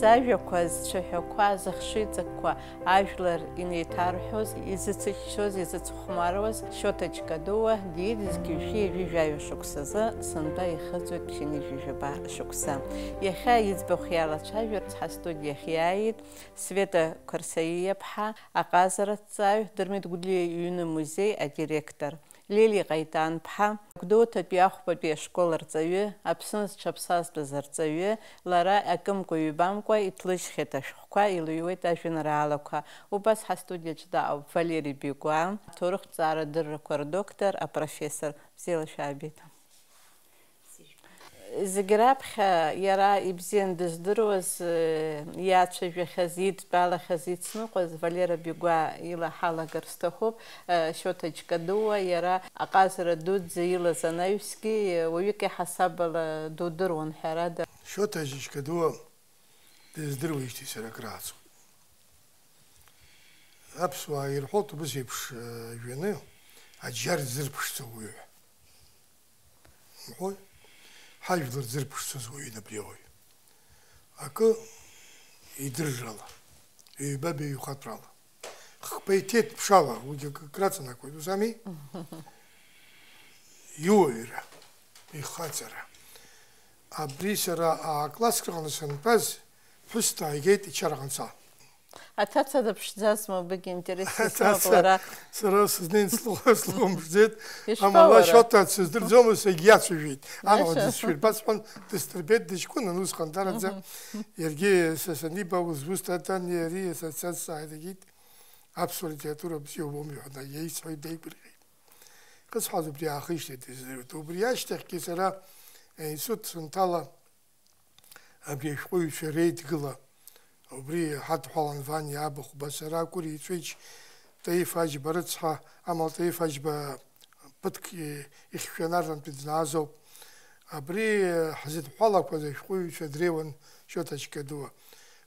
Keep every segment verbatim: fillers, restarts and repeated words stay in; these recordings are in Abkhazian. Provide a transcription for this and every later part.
Зажәақәа, зцәаҳәақәа, зыхшыҩҵакқәа ажәлар инеиҭарҳәоз, изыцәыхьчоз, изыцәхәмаруаз Шьоҭа Џькадуа диит зқьи жәшәи ҩажәи жәаҩа шықәсазы, сынтәа ихыҵуеит ԥшьынҩажәи жәаба шықәса. Иахьа иӡбахә иалацәажәарц ҳастудиахь иааит Света Қәарсаиаԥҳа, аҟазараҭҵааҩ, Дырмит Гәлиа иҩны музеи адиректор. Лелиа Ҟаитанԥҳа, Гәдоуҭатәи ахәбатәи ашкол арҵаҩы, Аԥсны зҽаԥсазтәыз арҵаҩы, лара акымкәа-ҩбамкәа иҭлыжьхьеит ашәҟәқәа, илыҩуеит ажәеинраалақәа. Убас ҳастудиаҿ дыҟоуп Валери Бигәа, аҭоурыхтә ҭҵаарадыррақәа рдоктор, апрофессор. Бзиала шәаабеит. Зегь раԥхьа иара ибзиан дыздыруаз, э, иацәажәахьаз, идтәалахьаз, ицныҟәаз Валера Бигәа ила ҳалагар сҭахуп. Э, Шьоҭа Џькадуа иара аҟазара дуӡӡа илаз анаҩсгьы, э, уаҩык иаҳасабала дудыруан, ҳәарада. Шьоҭа Џькадуа дыздыруеижьҭеи сара акрааҵуан. Аԥсуаа ирҳәоит убыс еиԥш, э, жәаны, аџьар дзырԥшӡо уаҩы ҳәа. Умҳәои? Ҳажәлар дзырԥшӡоз уаҩын абри ауаҩ. Акы идыррала, ҩба-ҩхатәрала, хԥа иҭеит ԥшала, уигьы акы краҵанакуеит, ус ами? Иуаҩра, ихаҵара. Абри сара а-класск рҟны сантәаз, ԥҳәыс дааигеит ичара ҟанҵа. Аҭаца дыԥшӡазма, убригьы интересс исымоуп. Аҭаца, лара, сара сызнеин слыхәа слыхәамԥшӡеит. Ишԥа, амала уара? Шьоҭа дсыздырӡомызт, егьиацәажәеит. Амала, иаша, дысшәырбацҳәан, дысдырбеит дыҷкәынан усҟан, дараӡа. Мгм. Иаргьы са саниба, узусҭада, ани, ари, са, са, сааит, егьит. Аԥсуа литература бзиа убом, иҳәан, иаисҳәеит, деигәырӷьеит. Исҳәаз убри аахижьҭеи дыздыруеит. Убри ашьҭахьгьы сара аинститут санҭала, абри ашәҟәыҩҩцәа реидгыла, убри ҳадҳәалан Ваниа Абыхәба, сара, Кәыри Ҵәыџь, Таиф Аџьба рыцҳа, амала Таиф Аџьба ԥыҭк ихьшәаны Арратәи днаазоуп. Абри ҳзыдҳәалақәаз ашәҟәыҩҩцәа дреиуан Шьоҭа Џькадуа.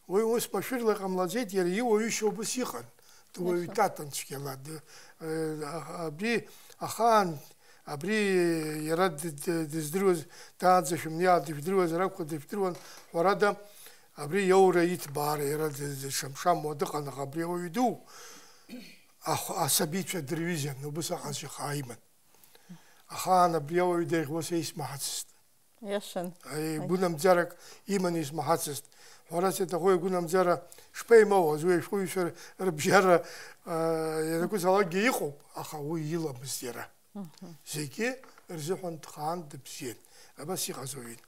Уи ус машәырла ҟамлаӡеит, иара иуаҩышьа убыс иҟан. Дуаҩ, иаша, татан цәгьала. Д-, э, а-, абри ахаан, абри иара д-, д-, дыздыруаз, даанӡа шәымниаала дыжәдыруазар акәхап, дыжәдыруан, ҳәарада, абри иоура иҭбаара иара д-, д-, дшамшамуа дыҟан, аха абри ауаҩ ду, ах-, асабицәа дырҩызан, убыс аҟазшьа хаа иман. Ахаан абри ауаҩ деиӷьуа са исмаҳацызт. Иашан. Аи, гәынамӡарак иманы исмаҳацызт. Ҳәарас иаҭаху игәынамӡара шԥеимоуаз, уи ашәҟәыҩҩцәа рыбжьара, а, ианакәызаалакгьы иҟоуп, аха уи иламызт иара. Мгм. Зегьы рзыҳәан дхаан, дыбзиан. Абас иҟаз уаҩын.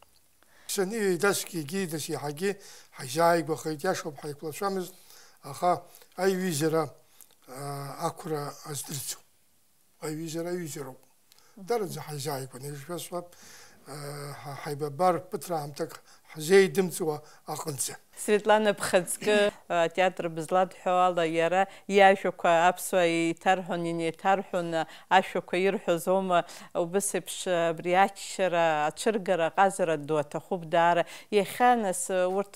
Сани еидасгьы, егьи нас иаҳагьы ҳаизааигәахеит, иашоуп, ҳаиқәлацәамызт, аха аиҩызара, а, ақәра аздырӡом. Аҩызара аҩызароуп. Дараӡа ҳаизааигәаны, ишәасҳәап, ҳа-, ҳаибабар ԥыҭраамҭак ҳзеидымҵуа аҟынӡа. Светлана Бхаҵкы, атеатр бызладҳәо ала, иара иажәақәа аԥсуаа еиҭарҳәон, инеиҭарҳәон, ашәақәа ирҳәоз аума, убыс еиԥш абри аччара, ацәыргара, аҟазара ду аҭахуп даара. Иахьа, нас, урҭ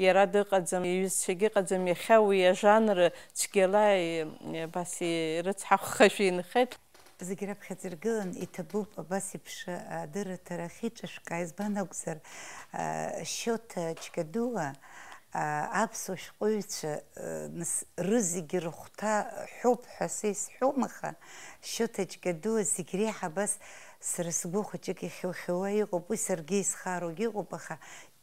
иара дыҟаӡам, иҩызцәагьы ыҟаӡам, иахьа уи ажанр цәгьала, и-, абас ирыцҳахәхашәа инхеит. Зегь раԥхьаӡа иргылан, иҭабуп абас еиԥш адырраҭара ахьиҿашәкаа, избан акәзар, а, Шьоҭа Џькадуа, а, аԥсуа шәҟәыҩҩцәа, а, нас, рызегьы рыхәҭа ҳәоуп ҳәа са исҳәом, аха Шьоҭа Џькадуа зегь реиҳа абас сара сгәы хәыҷык ихьу-хьууа иҟоуп, уи саргьы исхароугьы ыҟоуп, аха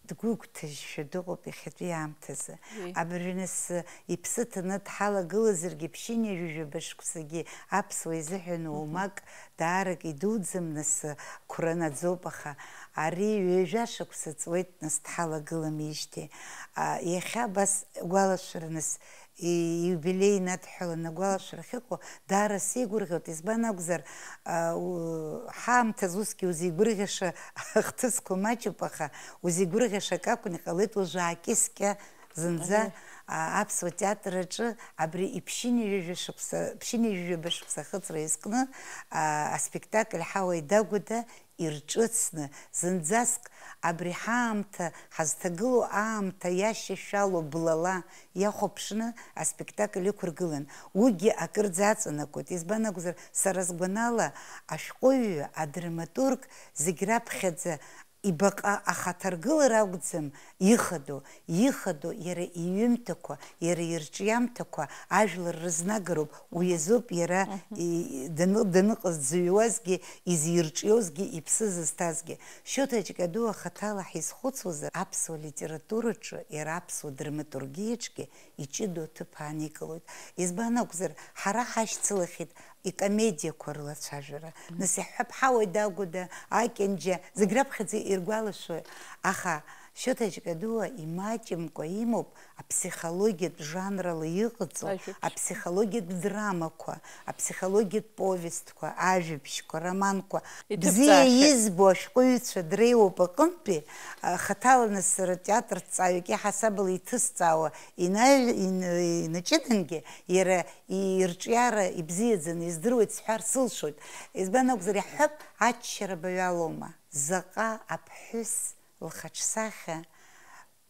дгәыгәҭажьшәа дыҟоуп иахьатәи аамҭазы. Уи. Абыржәы нас, иԥсы ҭаны дҳалагылазаргьы, ԥшьынҩажәижәаба шықәсагьы аԥсуа изыҳәан, мгм, уамак даарак идуӡӡам, нас, қәра наӡоуп, аха ари ҩажәа шықәса ҵуеит, нас, дҳалагыламижьҭеи. А, иахьа абас гәалашәара, нас, и-, иубилеи инадҳәаланы агәалашәара ахьыҟоу даара сеигәырӷьоит, избан акәзар, а, у-, ҳаамҭазы усгьы узеигәырӷьаша ахҭысқәа маҷуп, аха узеигәырӷьаша акы акәны иҟалеит уажәы аакьыскьа зынӡа, аҳе, а, аԥсуа театр аҿы абри иԥшьынҩажәижәа шықәса, ԥшьынҩажәижәаба шықәса ахыҵра иазкны, а, аспектакль Ҳауа идагәада ирҿыцны, зынӡаск абри ҳаамҭа, ҳазҭагылоу аамҭа иашьашәало блала иахәаԥшны аспектакль ықәыргылан. Уигьы акырӡа аҵанакуеит. Избан акәзар, сара сгәанала, ашәҟәыҩҩы, адраматург зегь раԥхьаӡа Ибаҟа ахаҭаргылара акәӡам ихадоу, ихадоу иара иҩымҭақәа, иара ирҿиамҭақәа ажәлар рызнагароуп, уи азоуп иара Мгм. и-, даны-, даныҟаз дзыҩуазгьы, изирҿиозгьы, иԥсы зызҭазгьы. Шьоҭа Ҷкадуа хаҭала ҳизхәыцуазар, аԥсуа литератураҿы, иара аԥсуа драматургиаҿгьы иҷыдоу аҭыԥ ааникылоит. Избан акәзар, ҳара ҳашьцылахьеит икомедиақәа рылацәажәара. Нас иаҳҳәап, Ҳауа идагәада, Акьанџьа, зегь раԥхьаӡа иргәалашәоит. Аха Шьоҭа Ҷкадуа имаҷымкәа имоуп аԥсихологиатә жанрала иҟаҵоу Ажәабжь. аԥсихологиатә драмақәа, аԥсихологиатә повестқәа, ажәабжьқәа, романқәа. Бзиа Иҭыԥҵаахьеит. избо ашәҟәыҩҩцәа дреиуоуп аҟынтәи, а, хаҭала нас сара театрҭҵааҩык иаҳасабала иҭысҵаауа ина-, ин-, инаҷыдангьы, иара ирҿиара ибзиаӡаны издыруеит сҳәар сылшоит. Избан акәзар, иаҳҳәап, аччара баҩалома? Заҟа аԥҳәыс лхаҿсахьа,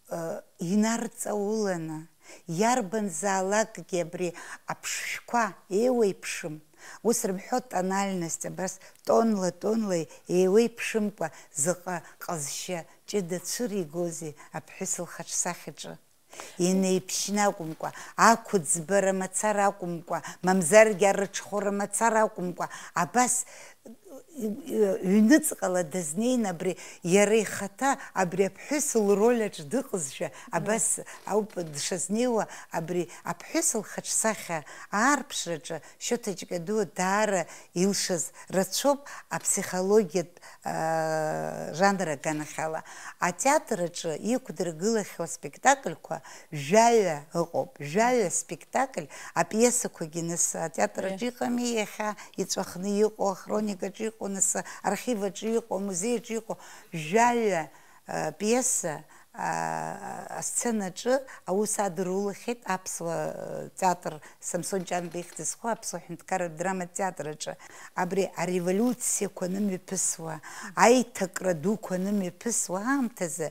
ы, инарҵауланы, иарбанзаалакгьы абри аԥшшәқәа еиуеиԥшым, ус рымҳәо тональность, абас тонла, тонла еиуеиԥшымкәа заҟа ҟазшьа ҷыда цәыригозеи аԥҳәыс лхаҿсахьаҿы? Инеиԥшьны акәымкәа, ақәыӡбара мацара акәымкәа, мамзаргьы арыҽхәара мацара акәымкәа, абас ҩныҵҟала дазнеин абри иара ихаҭа абри аԥҳәыс лроль аҿы дыҟазшәа, абас ауп дшазнеиуа, абри аԥҳәыс лхаҿсахьа аарԥшраҿы Шьоҭа Ҷкадуа даара илшаз рацәоуп аԥсихологиатә, аа, жанр аганахьала. Атеатр аҿы иқәдыргылахьоу аспектакльқәа жәаҩа ыҟоуп, жәаҩа спектакль, апиесақәагьы нас атеатр аҿы Е. иҟами, иахьа иҵәахны иҟоу, ахроникаҿы иҟоу, нас архив аҿы иҟоу, амузеи аҿы иҟоу, жәаҩа, а, пиеса, а, асценаҿы аус адырулахьеит аԥсуа, а, театр, Самсон Ҷанба ихьӡ зху аԥсуа ҳәынҭқарратә драматә театр аҿы. Абри ареволиуциақәа анымҩаԥысуа, аиҭакра дуқәа анымҩаԥысуа аамҭазы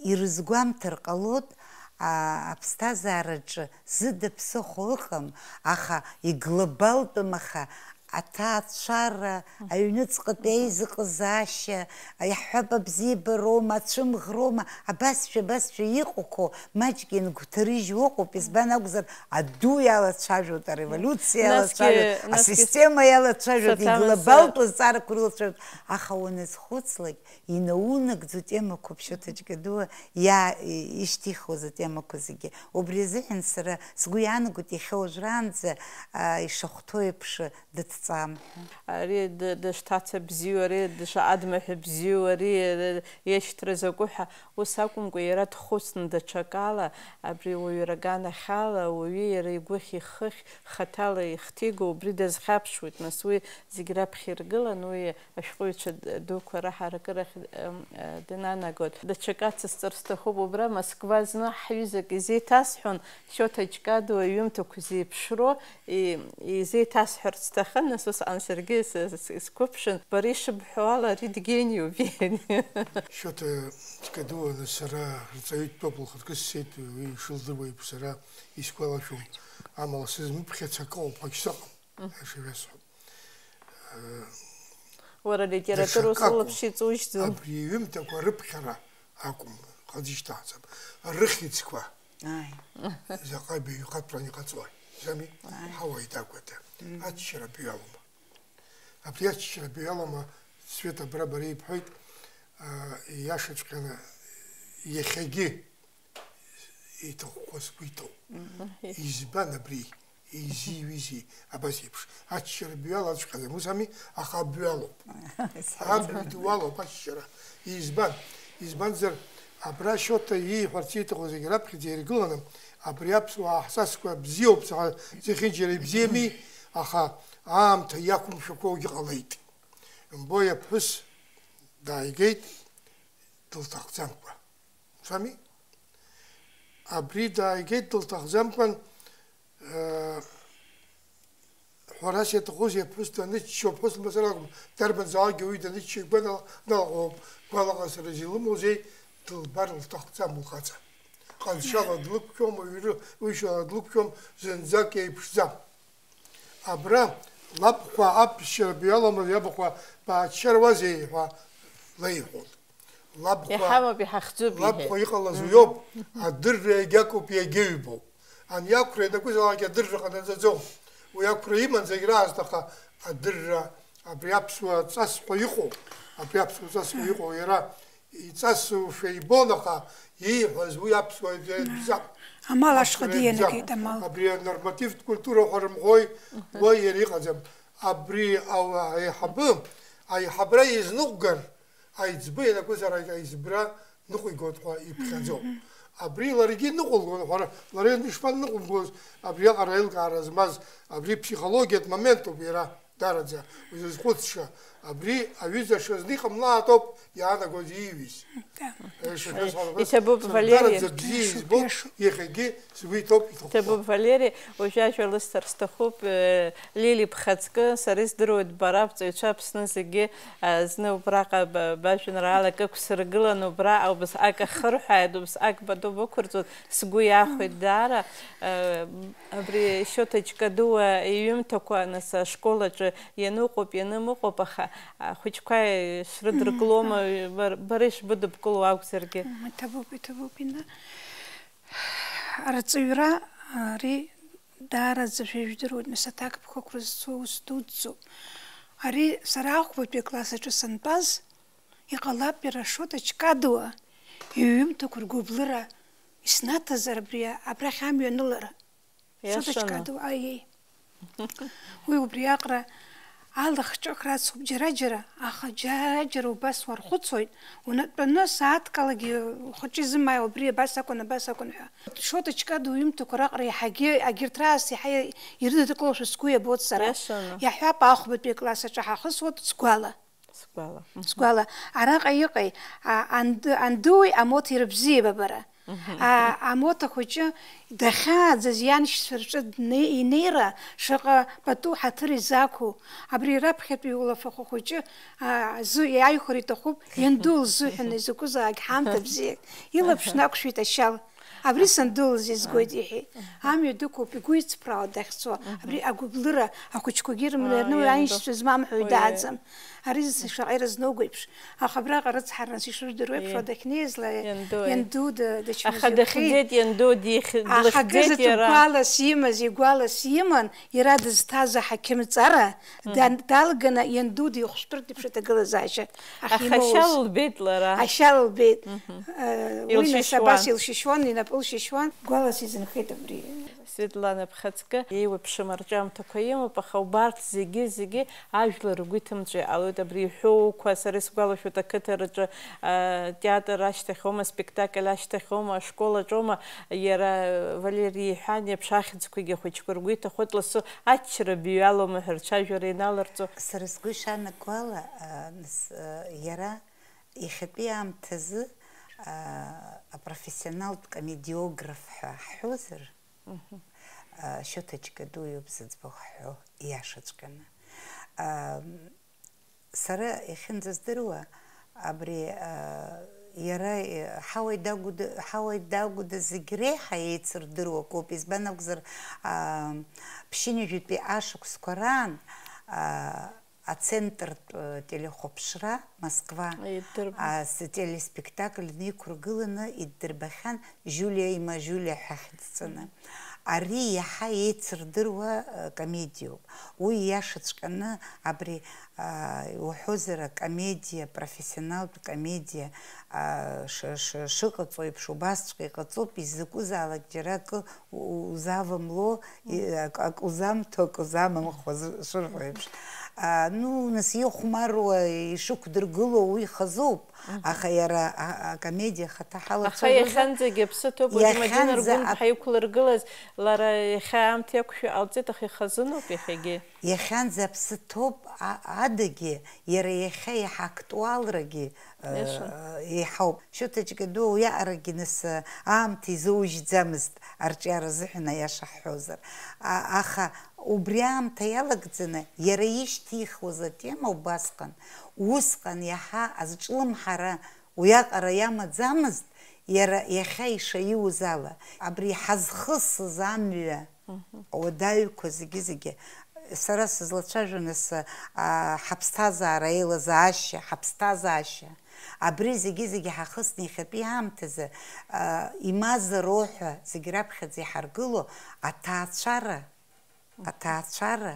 ирызгәамҭар ҟалоит, а, аԥсҭазаараҿы зыда ԥсыхәа ыҟам, аха иглобалтәым, аха аҭаацәара, аҩныҵҟатәи аизыҟазаашьа, иаҳҳәап, абзиабароума, ацәымӷроума, абасшәа, абасшәа иҟақәоу маҷк иангәҭарыжьуа ыҟоуп, избан акәзар, аду иалацәажәоит, ареволиуциа Насгьы, иалацәажәоит, насгьы асистема иалацәажәоит, саҭамыз, иглобалтәу азҵаарақәа рылацәажәоит, аха уаназхәыцлак, инаунагӡо темақәоуп Шьоҭа Ҷкадуа иа-, ишьҭихуаз атемақәа зегьы. Убри азыҳәан сара сгәы иаанагоит иахьа уажәраанӡа, а, ишахәҭоу еиԥш дыҭҵаам ҳәа. Ари д-, дышҭаца бзиоу, ари дшаҟа дмаҳәы бзиоу, ари, э, иашьҭра закәу ҳәа, ус акәымкәа, иара дхәыцны даҽакала, абри уаҩы раганахьала, ауаҩы иара игәыхь ихыхь хаҭала ихҭиго убри дазхьаԥшуеит, нас уи зегь раԥхьа иргылан, уи ашәҟәыҩҩцәа д-, дуқәа раҳаракырахь, м, э, днанагоит. Даҽакы ацысҵар сҭахуп, убра Москва зны ҳҩызак изеиҭасҳәон, Шьоҭа Ҷкадуа иҩымҭақәа зеиԥшроу и-, изеиҭасҳәарц сҭахын, нас усҟан саргьы с-, с-, сқәыԥшын, бара ишыбҳәо ала, ари дгениуп, иҳәеит. Шьоҭа Ҷкадуа, нас, сара рҵаҩы дтәоуп, лхаҭкы сцеит, уи ишылдыруа еиԥш, сара исгәалашәом, амала сызмыԥхьац акы ыҟоуп, ҳәагь сыҟам, Мгм. аиаша шәасҳәап. Уара алитература даҽакы акәым. Усылаԥш иҵужьӡом. Абри иҩымҭақәа рыԥхьара акәым, хазы ишьҭаҳҵап. Рыхьӡқәа. Ааи. Заҟа баҩхатәран иҟаҵои? Зами? Ааи. Ҳауа идагәада. Мгм. Аччара бҩалома? Абри аччара бҩалома, Света, абра бара ибҳәоит, аа, ииашаҵәҟьаны иахьагьы иҭахәхәа сгәы иҭоуп. Мгм. Избан абри? Изиҩызеи абас еиԥш? Аччара бҩалаҵәҟьаӡам, ус ами, аха бҩалоуп. Аб идуалоуп аччара. Избан? Избанзар, абра Шьоҭа ииҳәарц ииҭаху зегь раԥхьаӡа иргыланы, абри аԥсуаа ҳсасқәа бзиоуп, саҳа зехьынџьара ибзиами, аха аамҭа иақәымшәақәоугьы ҟалеит. Мбои аԥҳәыс дааигеит, дылҭахӡамкәа. Ус ами? Абри дааигеит дылҭахӡамкәан, э, ҳәарас иаҭахузеи, аԥҳәыс даныччо, аԥҳәыс лымазар акәым, дарбанзаалакгьы уаҩы даныччо игәаналагоуп, гәалаҟазарас илымоузеи, дылбар лҭахӡам лхаҵа. Ҟазшьала длықәшәом, уаҩы-, уаҩышьала длықәшәом, зынӡак еиԥшӡам. Абра лабхәа аԥсшьара бҩалама, иабахәа бааччаруазеи ҳәа леиҳәон. Лабхәа, иҳамоуп, иҳахӡуп, иҳәеит. Лабхәа иҟалаз уиоуп, адырра иагьакуп, иагьаҩбоуп. Ани ақәра ианакәызаалак адырра ҟанаҵаӡом. Уи ақәра иман зегь раасҭа, аха адырра абри аԥсуа ҵасқәа иҟоу, абри аԥсуа ҵасқәа иҟоу иара иҵасушәа ибон, аха ииҳәаз уи аԥсуа иабзам. Амал ашҟа аԥсуа дианагеит, иабзам. Амал. Абри анормативтә культура ҳәа рымҳәои, уа иара иҟаӡам. Абри ауаа аиҳабы, аиҳабра изныҟәгар, аиҵбы ианакәызар, аиҵбра ныҟәигоит ҳәа иԥхьаӡоуп. Абри ларгьы ныҟәылгон ҳәа, лара ишԥаныҟәымгоз, абриаҟара аилкаара змаз, абри ԥсихологиатә моментуп иара, дараӡа, узызхәыцша. Абри аҩыза шазны иҟамлаатоуп иаанагоз ииҩыз. Да. Э, шәа-, шәа-, шәа-, Иҭабуп, шәа-, Валери. Дараӡа бзиа избо, Иашоуп, иашоуп. Иахьагьы сгәы иҭоуп, иҭахәхәа. Иҭабуп, Валери, уажәы ажәа лысҭар сҭахуп, э, Лили бхаҵкы, сара издыруеит, бара бҵаҩцәа Аԥсны зегьы, а, зны убраҟа ба-, бажәеинраалак ықәсыргылан, убра убасҟак ахырҳәааит, убасҟак пату бықәырҵоит, сгәы иахәеит даара. Э, абри Шьоҭа Ҷкадуа иҩымҭақәа, нас, ашкол аҿы ианыҟоуп, ианымыҟоуп, аха ахәыҷқәа шрыдыркылома, бар-, бара ишбыдыбкыло акәзаргьы? Иҭабуп, иҭабуп, Инна. Арҵаҩра, ари даараӡа шәа ижәдыруеит, нас, аҭакԥхықәра зцу ус дуӡӡоуп. Ари сара ахәбатәи акласс аҿы сантәаз, иҟалап, иара Шоҭа Ҷкадуа иҩымҭақәа ргәыблыра иснаҭазар абри, абрахь амҩа анылара. Шоҭа Иашаны. Ҷкадуа, аиеи. Уи убри аҟара алахҿыхра ацуп џьара-џьара, аха џьара-џьара убас уархәыцуеит, унатәаны сааҭкалагьы ухаҿы изымааи убри абас акәын, абас акәын ҳәа. Шоҭа Ҷкадуа иҩымҭақәа раҟара иаҳагьы, агьырҭ раасҭа иаҳа ирыдыркылошәа сгәы иабоит сара. Иашаны. Иаҳҳәап, ахәбатәи акласс аҿы ҳахысуеит, сгәала. Сгәала. Мгм. Сгәала. Араҟа иҟеи, а, анд-, андуи амоҭеи рыбзиабабара. Мгм. А, амоҭа хәыҷы дахьааӡаз ианшьцәа рҿы дне-, инеира шаҟа пату ҳаҭыр изақәу. Абри раԥхьатәи улафахәы хәыҷы, а, зы иааихәар иҭахуп, ианду лзыҳәан изакәызаалак ҳамҭа бзиак. Илаԥш Аҳа. Нақәшәеит ашьал. Абри Аҳа. Санду лзызгоит, Аҳа. Иҳәеит. Аҳа. Амҩа дықәуп, игәы иҵԥраауа дахьцо. Аҳа. Абри агәыблыра ахәыҷқәагьы рымҩа Аҳа, иануи ианду. Аншьцәа змам ҳәа уи Ой, дааӡам. Ари зны шаҟа иразноугәеиԥш. Аха абраҟа рыцҳаранас ишыжәдыруеиԥш, Е. Уа дахьнеиз ла Ианду, е. Ианду ды-, дычмазаҩхеит. Аха дахьӡеит ианду, дихь-, Аха длыхьӡеит акызаҵәык иара. Гәалас имаз, игәалас иман, иара дызҭаз аҳақьымҵара, Мгм. дан-, далганы ианду дихәшәтәыртә еиԥш аҭагылазаашьа Аха ахьимоуз. Ашьа лбеит лара. Ашьа лбеит. Мгм. Э, уи нас Илшьышьуан. Абас илшьышьуан, инапы лшьышьуан, гәалас изынхеит абри. Светлана Бхаҵкы еиуеиԥшым арҿиамҭақәа имоуп, аха убарҭ зегьы, зегьы ажәлар ргәы иҭымҵәо иҟалоит. Абри иҳәоуқәа, сара исгәалашәоит, ақыҭараҿы, а, театр ашьҭахьоума, спектакль ашьҭахьоума, ашкол аҿоума, иара, Валери иҳәан еиԥш, ахьӡқәагьы ахәыҷқәа ргәы иҭахоит, лассы аччара быҩалома ҳәа рцәажәара иналарҵо. Сара сгәы ишаанагоу ала, а, нас, а, иара иахьатәи аамҭазы, а, апрофессионалтә комедиограф ҳәа ҳҳәозар, Мгм. А, Шьоҭа Ҷкадуа иоуп зыӡбахә ҳҳәо, ииашаҵәҟьаны. А, сара иахьынӡаздыруа, абри, а, иара, и-, ҳауаҩ дагәыда-, ҳауаҩ дагәыда зегь реиҳа еицырдыруа акоуп. Избан акәзар, а, ԥшьынҩажәатәи ашықәсқәа раан, а, ацентртә, э, телехәаԥшра Москва, Иддырбон. А, с-, телеспектакль инеиқәыргыланы иддырбахьан Жулиа има Жулиа ҳәа хьыдҵаны. Ари иаҳа еицырдыруа, э, комедиоуп. Уи иашаҵәҟьаны абри, а, уҳәозар, акомедиа, профессионалтә комедиа, а, ш-, ш-, шыҟаҵо еиԥш убасҵәҟьа иҟаҵоуп, изакәызаалак џьара акы у-, узавамло, и-, ак-, ак узамҭо, ак узамамхо зы-, шырҳәо еиԥш. А, ну, нас ихәмаруа, ишықәдыргыло уи хазуп, Мгм. аха иара а-, акомедиа ахаҭа Аха ҳалацәажәозар, иахьанӡагьы аԥсы ҭоуп, уажәы Мадина иахьанӡа Аргәынба ак- ҳаиқәлыргылаз, лара иахьа аамҭа иақәшәо ҟалҵеит, аха ихазыноуп иахьагьы. Иахьанӡа аԥсы ҭоуп а-, адагьы, иара иахьа иаҳа актуалрагьы, э, Иашан. еиҳауп. Шьоҭа Ҷкадуа уиаҟарагьы нас, э, аамҭа изоужьӡамызт, арҿиара азыҳәан аиаша ҳҳәозар. А-, аха убри аамҭа иалагӡаны иара ишьҭихуаз атема убасҟан, усҟан иаҳа азҿлымҳара уиаҟара иамаӡамызт, иара иахьа ишаиуз ала. Абри ҳазхысыз амҩа Мгм. Ауадаҩқәа зегьы-зегьы, сара сызлацәажәо нас, а, ҳаԥсҭазаара, аилазаашьа, ҳаԥсҭазаашьа, Абри зегьы-зегьы ҳахысны иахьатәи аамҭазы, а, имазароу ҳәа зегь раԥхьаӡа иҳаргыло аҭаацәара, аҭаацәара,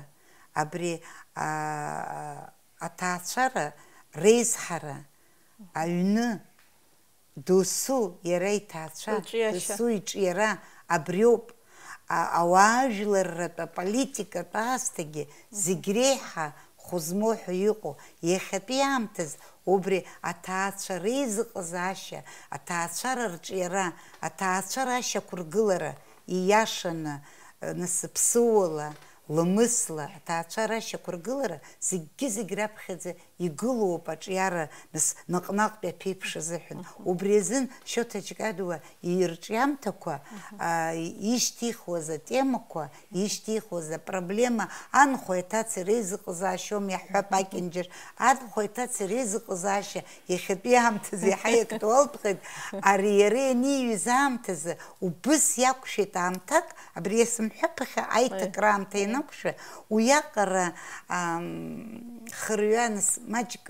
абри, а, аҭаацәара реизҳара, аҩны, досу иара иҭаацәа, Лҿиашьа. Досу иҿиара абриоуп. А-, ауаажәларратә аполитикатә аасҭагьы зегь реиҳа хәы змоу ҳәа иҟоу, иахьатәи аамҭаз убри аҭаацәа реизыҟазаашьа, аҭаацәара рҿиара, аҭаацәара ашьақәыргылара ииашаны, нас ԥсыуала, ламысла, аҭаацәара ашьақәыргылара зегьгьы-зегь раԥхьаӡа игылоуп аҿиара, нас, наҟ-наҟтәи аԥеиԥш азыҳәан. Мгм. Убри азын Шьоҭа Џькадуа ирҿиамҭақәа, Мгм. а, ишьҭихуаз атемақәа, ишьҭихуаз апроблема, анхәеи аҭацеи реизыҟазаашьоума иаҳҳәап, Мгм. Акьанџьар, анхәеи аҭацеи реизыҟазаашьа иахьатәи аамҭазы иаҳа иактуалтәхеит, ари иара ианиҩыз аамҭазы убыс иақәшәеит аамҭак, абри иасымҳәап иахьа аиҭакра аамҭа Аиеи. Ианақәшәа, уиаҟара, ам, хырҩа нас маҷк,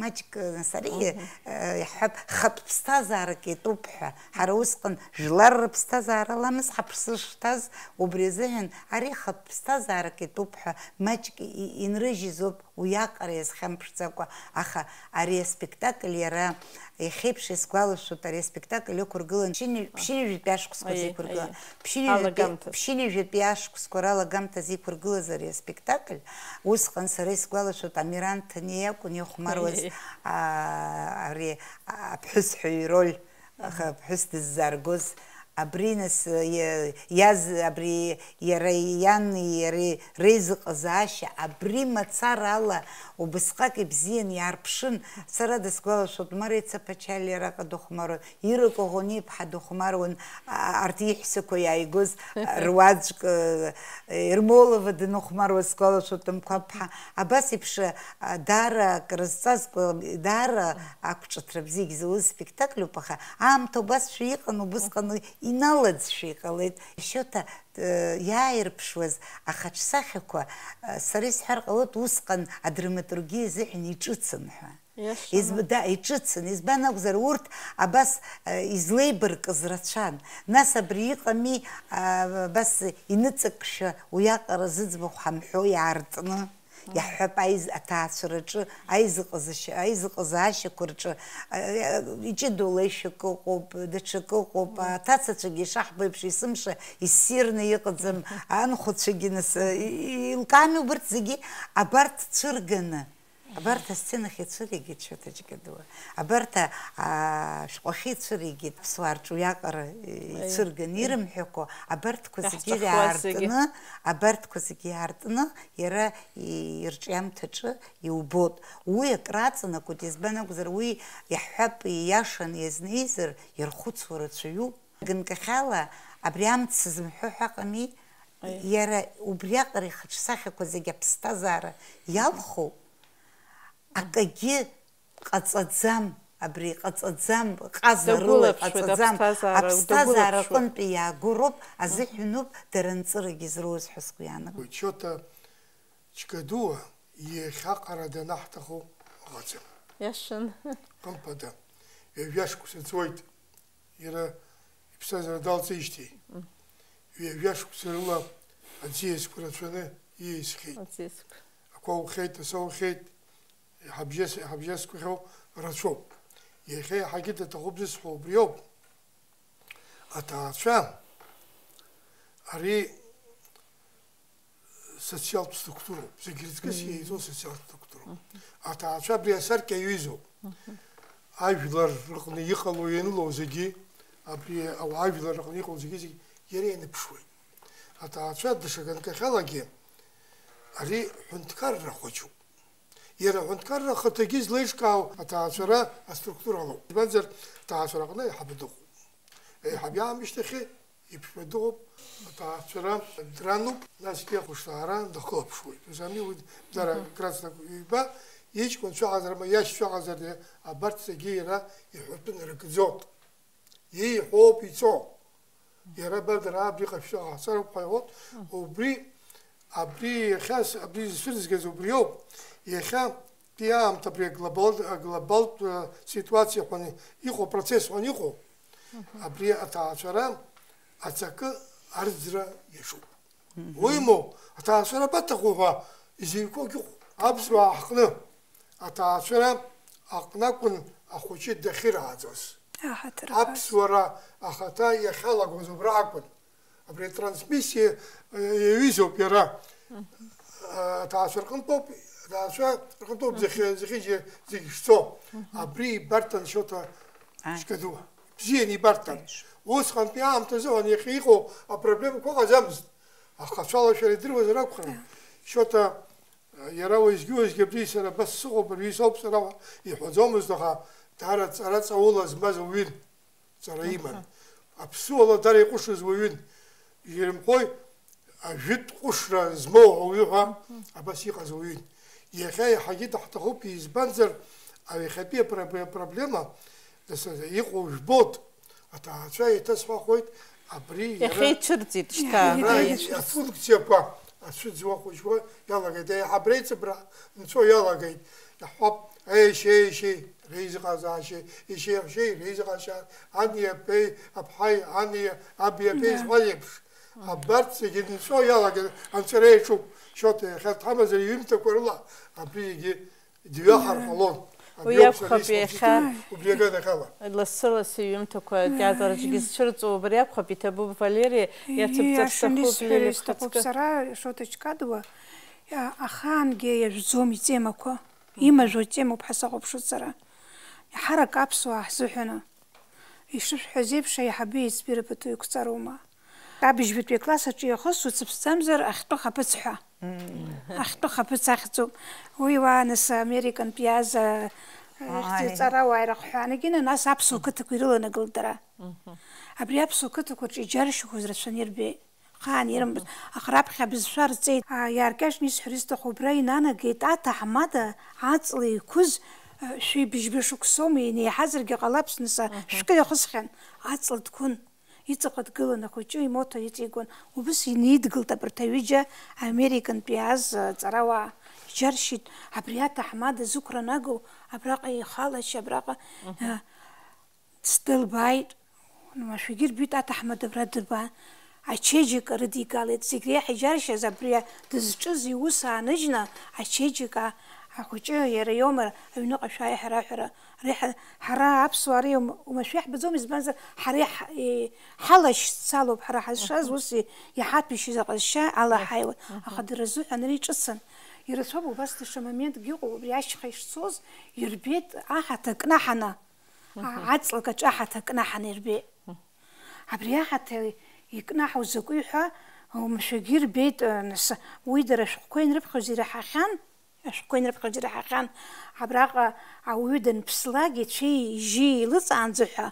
маҷк нас ари, Мгм. Э, иаҳҳәап, хатә ԥсҭазаарак иатәуп ҳәа. Ҳара усҟан жәлар рыԥсҭазаара аламыз ҳаԥсы шҭаз, убри азыҳәан ари хатә ԥсҭазаарак иатәуп ҳәа маҷк и-, инрыжьыз ауп. Уиаҟара иазхьамԥшӡакәа, аха ари аспектакль иара иахьеиԥш исгәалашәоит, ари аспектакль ықәыргылан ԥшьынҩ-, ԥшьынҩажәатәи ашықәсқәа Аиеи, зеиқәыргылан. Аиеи. Ԥшьынҩажәатәи, Алагамҭазы. Ԥшьынҩажәатәи ашықәсқәа ралагамҭазы иқәыргылаз ари аспектакль, усҟан сара исгәалашәоит, Амиран Ҭаниа иакәын ихәмаруаз, Аиеи. А, ари аԥҳәыс ҳәа ироль. Аха аԥҳәыс дыззааргоз, абри нас, иа-, иаз, абри иара иани иареи реизыҟазаашьа, абри мацара ала убысҟак ибзиан иаарԥшын. Сара дысгәалашәоит, Марица Ԥачалиа араҟа дыхәмаруан, Ира Коӷониа-иԥҳа дыхәмаруан, а-, арҭ иҳәсақәа иааигоз, а, руаӡәк, а, Ермолова даныхәмаруаз сгәалашәоит, Мқәаԥҳа. Абас еиԥш, а, даара акрызҵазкуа, даара ақәҿыҭра бзиагь зауз спектакльуп, аха аамҭа убасшәа иҟан, убысҟан иналаӡшәа иҟалеит. Шьоҭа, э, иааирԥшуаз ахаҿсахьақәа, э, сара исҳәар ҟалоит, усҟан адраматургиа азыҳәан иҿыцын ҳәа. Иашаны. Изб-, да, иҿыцын. Избан акәзар, урҭ абас, э, излеибаркыз рацәан. Нас абри иҟами, а, абас иныҵакшәа уиаҟара зыӡбахә ҳамҳәо иаартны. Иаҳҳәап, аиз-, аҭаацәараҿы, аизыҟазашьа-, аизыҟазаашьақәа рҿы, а, а, иҷыдоу леишәак ыҟоуп, даҽакы ыҟоуп, аҭацацәагьы ишаҳбо еиԥш есымша иссирны иҟаӡам, анхәацәагьы нас, и-, и-, еилкаами убарҭ зегьы, абарҭ цәырганы, абарҭ асценахь ицәыригеит Шьоҭа Џьгадуа. Абарҭ, а, ашәҟәахьы ицәыригеит, аԥсуаа рҿы уиаҟара, э, Аиеи. Ицәырган ирымҳәақәо, абарҭқәа зегьы Иаҳҿахуаз зегьы. Иаартны, абарҭқәа зегьы иаартны, иара и-, ирҿиамҭаҿы иубот. Уи акраҵанакуеит, избан акәзар, уи иаҳҳәап, ииашан иазнеизар, ирхәыцуа рацәаҩуп. Ганкахьала абри амц зымҳәо ҳәа ыҟами, Аиеи. Иара убриаҟара ихаҿсахьақәа зегьы аԥсҭазаара иалху, акагьы ҟаҵаӡам, абри ҟаҵаӡам, ҟазарыла Дагәылаԥшуеит, иҟаҵаӡам, аԥсҭазаара аԥсҭазаара дагәылаԥшуеит. Аҟынтәи иаагоуроуп, азыҳәаноуп дара нҵырагь зроуз ҳәа сгәы иаанагоит. Шьоҭа Џьгадуа иахьаҟара данаҳҭаху ыҟаӡам. Иашан. Хымԥада, ҩажәа шықәса ҵуеит, иара иԥсҭазаара далҵижьҭеи. Мм. Ҩажәа шықәса рыла аӡиасқәа рацәаны ииасхьеит. Аӡиасқәа. Ақәа ухеит, аса ухеит, ҳабжьас-, ҳабжьасқәахьоу рацәоуп. Иахьа иаҳагьы даҭахуп зысҳәо убриоуп. Аҭаацәа, ари социалтә структуроуп, зегь рыҵкыс Мм. Иеизоу социалтә структуроуп. Мгм. Аҭаацәа абри асаркьа иаҩызоуп. Мгм. Ажәлар рҟны иҟало, ианыло зегьы, абри ауаажәлар рҟны иҟало зегьы, зегьы иара ианыԥшуеит. Аҭаацәа даҽа ганкахьалагьы ари ҳәынҭқарра хәыҷуп. Иара аҳәынҭқарра ахаҭагьы излеиҿкаау аҭаацәара аструктуралоуп. Избанзар, аҭаацәара аҟны аиҳабы дыҟоуп. Аиҳаб иаамышьҭахьы иԥшәма дыҟоуп, аҭаацәара дрануп, насгьы ахәышҭаара дахылаԥшуеит. Ус ами, уи дара Мгм. Красна ҩба, иҷкәын цәаҟазар, ма иашьцәа ыҟазар, абарҭ зегьы иара иҳәатәы нарыгӡоит. Ииҳәоуп ицо. Иара абар дара абри ҟашәҵа ҟаҳҵароуп ҳәа иҳәоит. Мм. Убри, абри иахьа с-, абри зцәырызгаз убриоуп. Иахьа Иаамҭа абри аглобал-, аглобалтә, э, ситуациа ҳәа иҟоу, процесс ҳәа иҟоу, абри аҭаацәара аҵакы арӡра иаҿуп. Уимоу, аҭаацәара абаҭаху ҳәа изыҩқәоугьы ыҟоуп. Аԥсуаа ҳҟны аҭаацәара аҟны акәын ахәыҷы дахьырааӡоз. Аҳаҭыр аԥаз. Аԥсуара ахаҭа иахьалагоз убра акәын. Абри атрансмиссиа, э, иаҩызоуп иара. Э, аҭаацәа рҟынтәоуп, аҭаацәа рҟынтәоуп зехьы-, зехьыжьы зегь шцо. Абри ибарҭан Шьоҭа Ааи. Шьқадуа. Бзианы ибарҭан. Ааи. Усҟантәи аамҭазы, уан иахьа иҟоу апроблемақәа ыҟаӡамызт. Ахацәа алашәара идыруазар акәхарын. Ааи. Шьоҭа, э, иара уеизгьы-уеизгьы абри сара абас сыҟоуп, абри соуп сара ҳәа иҳәаӡомызт, аха даара ҵара ҵаула змаз ауаҩын. Ҵара иман. Аԥсуала дара иҟәышыз уаҩын. Ирымҳәои, ажәытә ҟәышра змоу ауаҩы ҳәа абас иҟаз уаҩын. Иахьа иаҳагьы даҳҭахуп, избанзар, аҩхьатәи апро-, проблема, нас, иҟоу жәбоит. Аҭаацәа еиҭасҳәахоит, абри иара Иахьа ицәырҵит шьҭа. Иара Иахьа. Афункциақәа ацәыӡуа хәыҷуа иалагеит, еиҳаб реиҵыбра нцәо иалагеит. Иаҳҳәап, еишьеи, еишьеи, реизыҟазаашьеи, еишьеи-еишьеи, реизыҟазаашьа, ани аԥеи, аԥҳаи, ани аби аԥеи Да. зҳәаз еиԥш. Абарҭ зегьы нҵәо иалагеит, анҵәара иаҿуп. Шьоҭа иахьа дҳамазар иҩымҭақәа рыла абри зегьы дҩахар Да. ҟалон. Уи Абри ауп сара акәхап исҳәо иахьа убри аганахьала. Лассы-лассы иҩымҭақәа театр аҿгьы Ааи. зцәырҵуа, убри акәхап, иҭабуп, Валери, Ии, иацыԥҵыр иашан сҭахуп, исҳәара Лилиа сҭахуп Хәыцкы. Сара, Шоҭа Чкадуа, иа-, ахаангьы иажәӡом итемақәа. Имажәо темоуп ҳәа сахәаԥшуеит сара. Иаҳарак аԥсуаа ҳзыҳәаны. Ишышәҳәаз еиԥш, аиҳабы еиҵбы ирбатәу еиқәҵароума? Абыжьбатәи акласс аҿы иахысу цыԥсӡамзар ахьтәы хаԥыц ҳәа. Мм. Ахьтәы хаԥыц ахьӡуп. Уи уаа нас американтә иааз, а, Ааи. ҵарауаа ирыхҳәаанагены, нас аԥсуа қыҭақәа ирыланагалт дара. Мгм. Абри аԥсуа қыҭақәа рҿы иџьаршьақәаз рацәаны ирбеит. Хаан ирымбац. Аха раԥхьа абызшәа рҵеит. А, иааркьаҿны исҳәар исҭаху, убра инанагеит аҭаҳмада аҵла иқәыз, а, шәи быжьба шықәсоума, инеиҳазаргьы ҟалап, нас, а, Мгм. шәкы иахысхьан. Аҵла дқәын. Иҵаҟа дгылан ахәыҷы, имоҭа иҵигон. Убыс инидгылт абарҭ аҩыџьа американтә иааз, а, ҵарауаа. Иџьаршьеит, абри аҭаҳмада зықәра нагоу, абраҟа ихалашьа, абраҟа, Мгм. а, Сдылбааит, уамашәагьы рбеит аҭаҳмада абра дырбан, ачеиџьыка рыдигалеит, зегь реиҳа иџьаршьаз абри дызҿыз иус ааныжьны, ачеиџьыка ахәыҷы иара иоума аҩныҟа шәааи ҳара ҳәара, реиҳа ҳара аԥсуаа ари оума-, оумашәа иаҳбаӡом, избанзар ҳара иҳ-, и-, ҳалашьцалоуп, ҳара ҳазшаз ус и-, иҳаҭәеишьаз аҟазшьа ала Мгм. ҳаиуеит, Мгм. аха дара рзыҳәан ари ҿыцын. Ирацәоуп убас даҽа моментгьы ыҟоуп, убри ашьха ишцоз ирбеит аҳаҭа кнаҳаны. Мгм. А-, аҵлак аҿы аҳаҭа кнаҳаны ирбеит. Мгм. Абри аҳаҭа икнаҳау закәи ҳәа, оумашәагьы ирбеит, а, нас, уи дара ашәҟәқәа ианрыԥхьоз ираҳахьан, ашәҟәқәа ианрыԥхьоз ираҳахьан, абраҟа ауаҩы данԥслак, ицәеи ижьи еилыҵаанӡа ҳәа,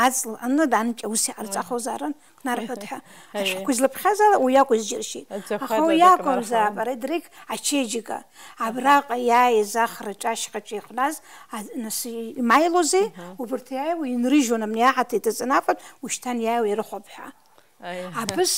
аҵла анны данкьа ус иҟарҵахозаарын, кнарҳәот ҳәа. Аиеи. Ашәҟәқәа излыԥхьаз ала уи акәыз џьыршьеит. Аӡахәа Аха уи дада акәымзаап, кнарҳауан. Ара дырҩегь ачеиџьыка. Абраҟа иааиз ахраҿы ашьхаҿы ихәназ, а, нас, имааилозеи? Мгм. Убарҭ иааиуа инрыжьуан, абни аҳаҭа иҭаҵаны афатә, ушьҭан иааиуа ирыхәап ҳәа. Аиеи. Абыс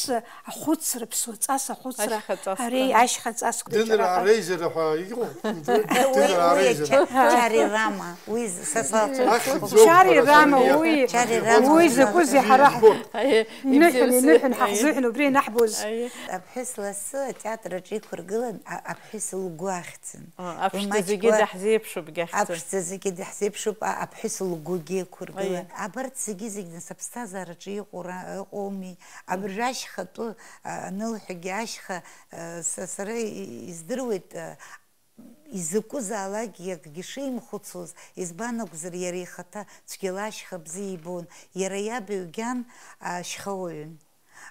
ахәыцра, ԥсуаҵас ахәыцра, Ашьхаҵас ари ҭан. Ашьхаҵас Дынраа кәычара. Реизара ҳәа иҟоуп. Уи, Дынраа уи реизара. ча-, чари рама, уи з-, са сацәа Ахьӡуп Чари ҳәа рама, рацәаҩы. Уи, Чари рама. Уи закәызеи ҳара ҳ-, Иббоит. Аиеи, иныҳәан, ибзиа, иныҳәан, аиеи. Ҳахьзыҳәан убри ианаҳбоз. Аиеи. Аԥҳәыс лассы атеатр аҿы иқәыргылан, а-, аԥҳәыс лгәы ахьӡын. А, аԥшӡа Уи маҷк зегьы уа-, даҳзеиԥшуп, гьахьӡын. Аԥшӡа зегьы даҳзеиԥшуп, а-, аԥҳәыс лгәгьы иқәыргылан. Аиеи. Абарҭ зегьы-зегь, нас, аԥсҭазаараҿы иҟоу ра-, ыҟоуми. Абыржәы ашьхатәы, а, анылҳәагьы ашьха, а, са, сара и-, издыруеит, а, изакәызаалакгьы акгьы шимхәыцуаз, избан акәзар, иара ихаҭа цәгьала ашьха бзиа ибон. Иара иаб ҩгьан ашьхауаҩын.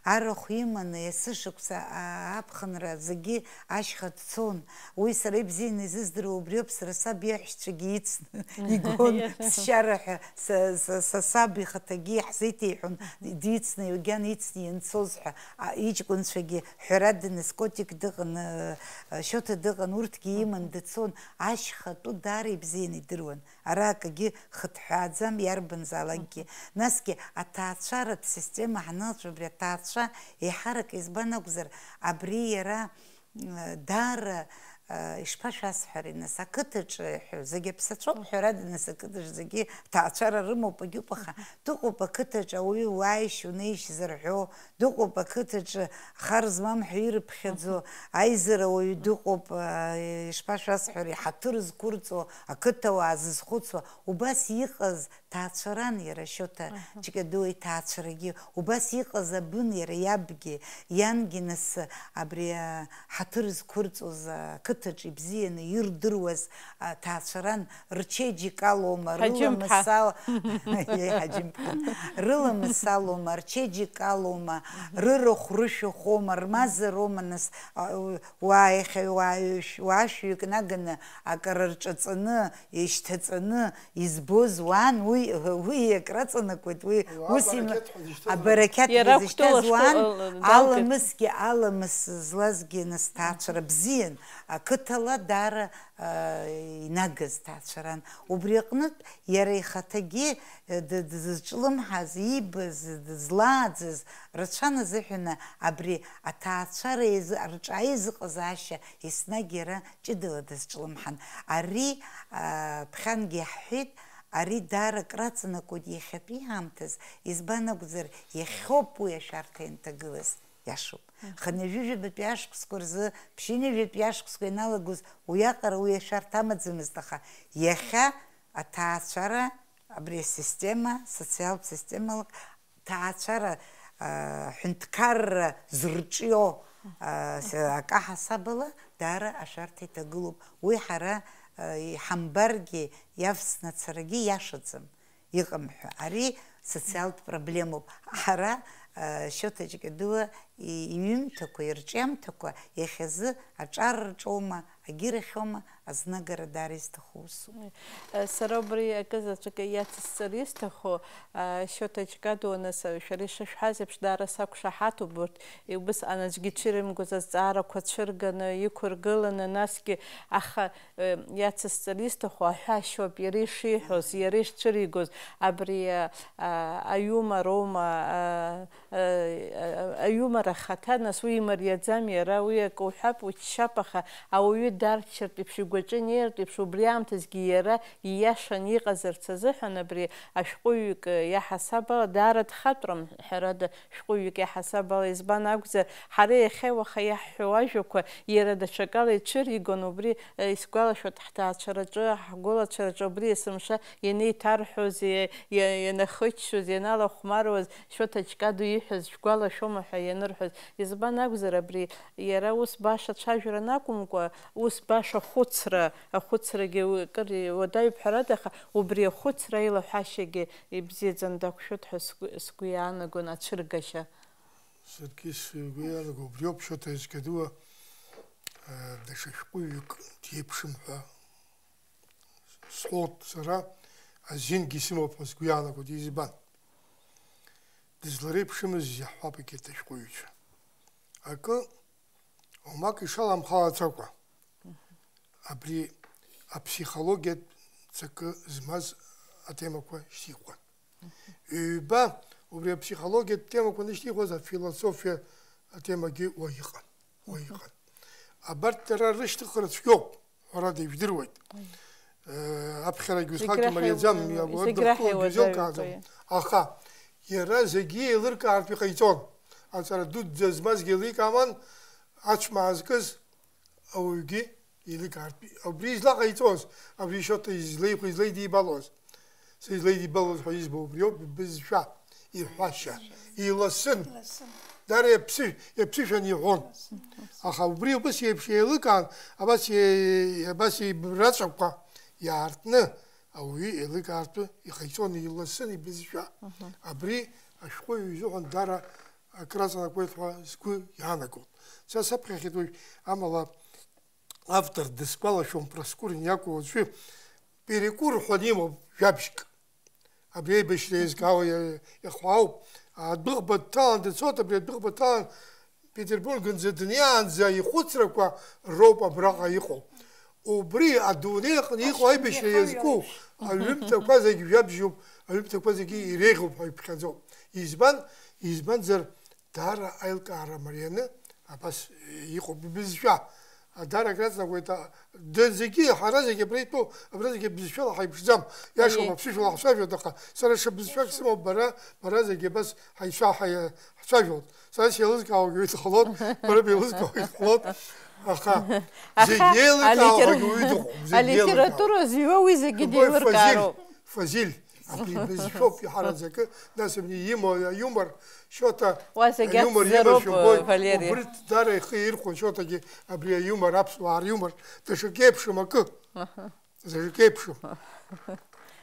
Арахә иманы, есышықәса, а-, аԥхынра зегьы ашьха дцон. Уи сара ибзианы изыздыруа убриоуп, сара саб иаҳәшьцәагьы ицны игон, ԥсшьара ҳәа, са, са, са саб ихаҭагьы иаҳзеиҭеиҳәон, дицны, ҩгьан ицны ианцоз ҳәа, а, иҷкәынцәагьы ҳәарада, нас, Котик дыҟан, э, Шьоҭа дыҟан, урҭгьы иман дцон, ашьха атәы даара ибзианы идыруан. Ара акгьы хыҭҳәааӡам, иарбанзаалакгьы. Мгм. Насгьы аҭаацәаратә система ҳаналҵуа, абри аҭаацәа еиҳарак избан акәзар, абри иара, м, даара, Ишԥашәасҳәари, нас, ақыҭаҿы ҳәа, зегь аԥсацәоуп, ҳәарада, нас, ақыҭаҿы зегьы ҭаацәара рымоуп, агьуп, аха дыҟоуп ақыҭаҿы ауаҩы уааишь, унеишь зырҳәо, дыҟоуп ақыҭаҿы хар змам ҳәа ирыԥхьаӡо, аизара уаҩы дыҟоуп, ишԥашәасҳәари, ҳаҭыр зқәырҵо, ақыҭауаа зызхәыцуа, убас иҟаз ҭаацәаран иара Шьоҭа Ҷкадуа иҭаацәарагьы, убас иҟаз абын иара иабгьы, иангьы, нас, абри, а, ҳаҭыр зқәырҵоз ақыҭаҿы ибзианы ирдыруаз аҭаацәаран, рчеиџьыкалоума, Ҳаџьымԥҳа. рыламысал-, Иеи, Ҳаџьымԥҳа. Рыламысалоума, рчеиџьыкалоума, рырахә-рышәахәоума, рмазароума, нас, а, уаа иахьа уаа ҩ-, уаа шәҩык наганы акара рҿаҵаны, ишьҭаҵаны, избоз уан, уи, уи иакраҵанакуеит, уи Уаа, ус им-, абарақьаҭ ҳәа зышьҭаз абарақьаҭ Иара ҳәа зышьҭаз Кәтол ашкол, уан, ы, ы, далгеит. Аламысгьы, аламыс злазгьы, нас, ҭаацәара бзиан, ақыҭала даара, ы, инагаз ҭаацәаран. Убри аҟнытә иара ихаҭагьы, ы, д-, дызҿлымҳаз, иибаз, дызлааӡаз рацәан азыҳәаны абри аҭаацәара иазы-, рҿы аизыҟазаашьа еснагь иара ҷыдала дазҿлымҳан. Ари, а, ԥхьангьы иаҳҳәеит, ари даара акраҵанакуеит иахьатәи аамҭаз, избан акәзар, иахьоуп уи ашәарҭа ианҭагылаз, иашоуп. Мгм. Хынҩажәижәабатәи ашықәсқәа рзы, ԥшьынҩажәатәи ашықәсқәа ианалагоз уиаҟара уи ашәарҭа амаӡамызт, аха иахьа аҭаацәара, абри асистема, социалтә системала ҭаацәара, аа, ҳәынҭқарра зырҿио, аа, с-, акы аҳасабала даара ашәарҭа иҭагылоуп. Уи ҳара, аа, иҳамбаргьы, иавсны ацарагьы иашаӡам, иҟам ҳәа. Ари социалтә проблемоуп. Ҳара, аа, Шьоҭа Ҷкадуа и-, иҩымҭақәа, ирҿиамҭақәа иахьазы аҿар рҿоума, агьырахьоума, азнагара даара изҭаху усуп. Э, сара убри акы заҵәык иацысҵар исҭаху, а, Шьоҭа Ҷкадуа, нас, шәара ишышәҳәаз еиԥш, даара сақәшаҳаҭуп урҭ, убысҟан аӡәгьы ицәырымгоз азҵаарақәа цәырганы, иқәыргыланы, насгьы, аха, э, иацысҵар исҭаху аҳәашьоуп, иара ишиҳәоз, иара ишцәыригоз, абри, а, а, аиумор аума, а, Аиумор ахаҭа, нас, уи имариаӡам иара, уи акы уҳәап, уччап, аха ауаҩы дарччартә еиԥш, игәаҿы инеиртә еиԥш, убри аамҭазгьы иара ииашаны иҟазарц азыҳәан абри ашәҟәыҩҩык иаҳасаб ала даара дхатәрам, ҳәарада, шәҟәыҩҩык иаҳасаб ала, избан акәзар, ҳара иахьа-уаха иаҳҳәо ажәақәа иара даҽакала ицәыригон, убри, э, исгәалашәоит, ҳҭаацәараҿы, ҳгәылацәараҿы убри есымша ианеиҭарҳәоз, иа-, иа-, ианахыччоз, ианалахәмаруаз, Шьоҭа Ҷкадуа ииҳәаз шәгәалашәома ҳәа ианырҳәоз, избан акәзар, абри иара ус баша цәажәара анакәымкәа, ус баша ахәыцра, ахәыцрагьы уи акыр уадаҩуп ҳәарада, аха убри ахәыцра аилаҳәашьагьы ибзиаӡаны дақәшәоит ҳәа сгәы, сгәы иаанагон ацәыргашьа. Саргьы сгәы иаанаго убриоуп, Шьоҭа Ҷкадуа, э, даҽа шәҟәыҩҩык диеиԥшым ҳәа сҳәоит сара, азингьы сымоуп ҳәа сгәы иаанагоит, избан? Дызлареиԥшымыз иаҳҳәап егьырҭ ашәҟәыҩҩцәа. Акы, уамак ишаламхалацакәа, абри аԥсихологиатә ҵакы змаз атемақәа шьҭихуан. Ҩба, убри аԥсихологиатә темақәа анышьҭихуаз, афилософиа атемагьы уа иҟан, уа иҟан. Абарҭ дара рышьҭыхра цәгьоуп. Ҳәарада, ижәдыруеит. Э, аԥхьарагьы усҟак Зегь раҳа имариаӡам, иуа-, зегь раҳа дыхтәу иуадаҩуп, изеилкааӡом. Аха иара зегьы еилыркаартә иҟаиҵон. Аҵара дуӡӡа змазгьы еиликаауан, ацәмаа зкыз ауаҩгьы еиликаартә. Убри излаҟаиҵоз, абри Шьоҭа излеиқәа, излеидибалоз. Сызлеидибалоз ҳәа избо убриоуп, бызшәа, иҳәашьа, иласын. Иласын. Дара иаԥсы-, иаԥсышәан иҳәон. Иласын, иласын. Аха убри убас еиԥш еилыкаан, абас е-, абас еибраҵәақәа иаартны ауаҩы еилыкаартәы иҟаиҵон, иласын ибызшәа. Мгм. Абри ашәҟәыҩҩы изыҳәан дара акраҵанакуеит ҳәа сгәы иаанагоит. Са саԥхьахьеит уажә, амала автор дысгәалашәом, Проскурин иакәу аӡәы, Перекур ҳәа имоуп жәабжьк. Абри аибашьра еизгауа иа-, иахәаауп. Адәыӷба дҭалан дцоит, абри адәыӷба дҭалан Петербургнӡа днеиаанӡа ихәыцрақәа роуп абраҟа иҟоу. Убри адунеи аҟны иҟоу аибашьра иазку аҩымҭақәа зегь жәабжьуп, аҩымҭақәа зегьы иреиӷьуп ҳәа иԥхьаӡоуп. Избан? Избанзар, даара аилкаара марианы абас иҟоуп ибызшәа. Адара акраҵанакуеит, а, д-, зегьы, ҳара зегьы абра итәоу, абра зегьы бызшәала ҳаиԥшӡам. Иашоуп, аиеи, аԥсышәала ҳцәажәоит, аха сара ҽа бызшәак сымоуп, бара, бара зегьы абас ҳаицәа-, ҳаи-, ҳцәажәоит. Сара сеилызкаауагьы уи дҟалоит, бара беилызкаауагьы дҟалоит. Аха, аха зегь еилыркаауагьы алитер-, уи дыҟоуп, зегь еилыркаауа. Алитература зҩуа уи зегьы деилыркаароуп. Фазиль, Фазиль, абри бызшәоуп иҳараӡакы, нас абни имоу аиумор, Шьоҭа уа зегь аиумор аӡәзароуп, имазшәа убоит, Валери. Убри дара ихы ирхәон, Шьоҭагьы абри аиумор, аԥсуаа риумор, даҽакы еиԥшым акы. Аҳа. Даҽакы еиԥшым.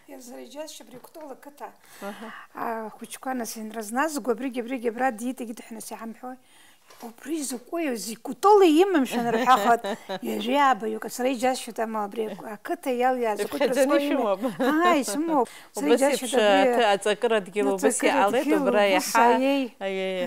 Иазра иџьасшьап, абри Кәтол ақыҭа. Аҳа. Ахәыҷқәа нас инразназго, абригь, абригь абра диит, егьи дыҳәнас иҳамҳәои? Убри закәи, зи Кәтоли имамшәан рҳәахуан, ҩажәи аабаҩык, ацара иџьасшьоит, ама абри ақыҭа иалиааз закәи Иԥхьаӡаны трансформер-, ишәымоуп. Ааи, исымоуп. Ацара Убас иџьасшьоит еиԥш абри аҭы-, аҵакыра дгьыл убас аҵакыра иалеит, дгьыл, убра убас, иаҳа, аиеи. Аиеи.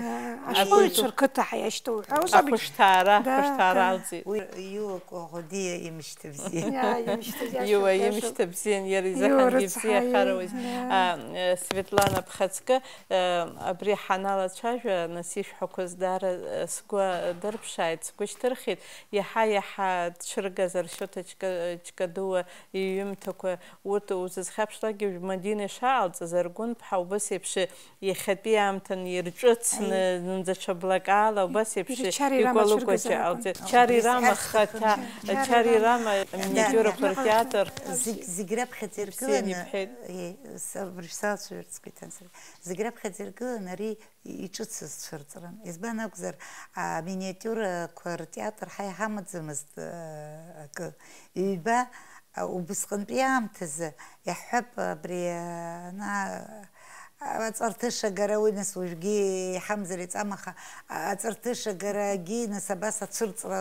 Ашкол Аиеи. Ҽырқыҭа ҳәа иашьҭоу уҳәа, ус абри. Ахәышҭаара, Да, ахәышҭаара да. Алҵит. Уи Иуа Коӷодиа имышьҭа бзиан. Иа, имышьҭа бзиан, Иуа иашоуп, имышьҭа бзиан, иара Иуа изыҳәангьы рыцҳа, бзиахароуи. Иа. А, э, Светлана Бхаҵкы, э, абри ҳаналацәажәа, нас ишәҳәақәаз даара, э, сгәы, э, дырԥшааит, сгәы шьҭырхит, иаҳа-иаҳа дцәыргазар, Шьоҭа Чка-, Чкадуа иҩымҭақәа, урҭ узызхьаԥшлакгьы, Мадина ишаалҵыз, Аргәын ԥҳа убас еиԥш иахьатәи аамҭан ирҿыцны, Аиеи. Зынӡа ҽа блакала, убас еиԥш Ирчари Рама икәалыкәаҷа цәыргазар алҵит. Акәын. Чари Убри Рама зхьаҳәа хаҭа, Чари Чари Рама. Рама Да, аминиатюрақәа да. Ртеатр. Зегь, зегь раԥхьаӡа Бзианы иргыланы, ибҳәеит. Е, са-, абыржә салацәажәарц сгәы иҭан сара. Зегь раԥхьаӡа иргыланы ари иҿыцыз цәырҵран. Избан акәзар, аминиатиурақәа ртеатр ҳа иҳамаӡамызт, а, акы. Ҩба, а, убысҟантәи аамҭазы иаҳҳәап, абри, а, ана, а, аҵарҭышагара, уи нас уажәгьы иҳамзар иҵам, аха, а, аҵарҭышагарагьы нас абас ацәырҵра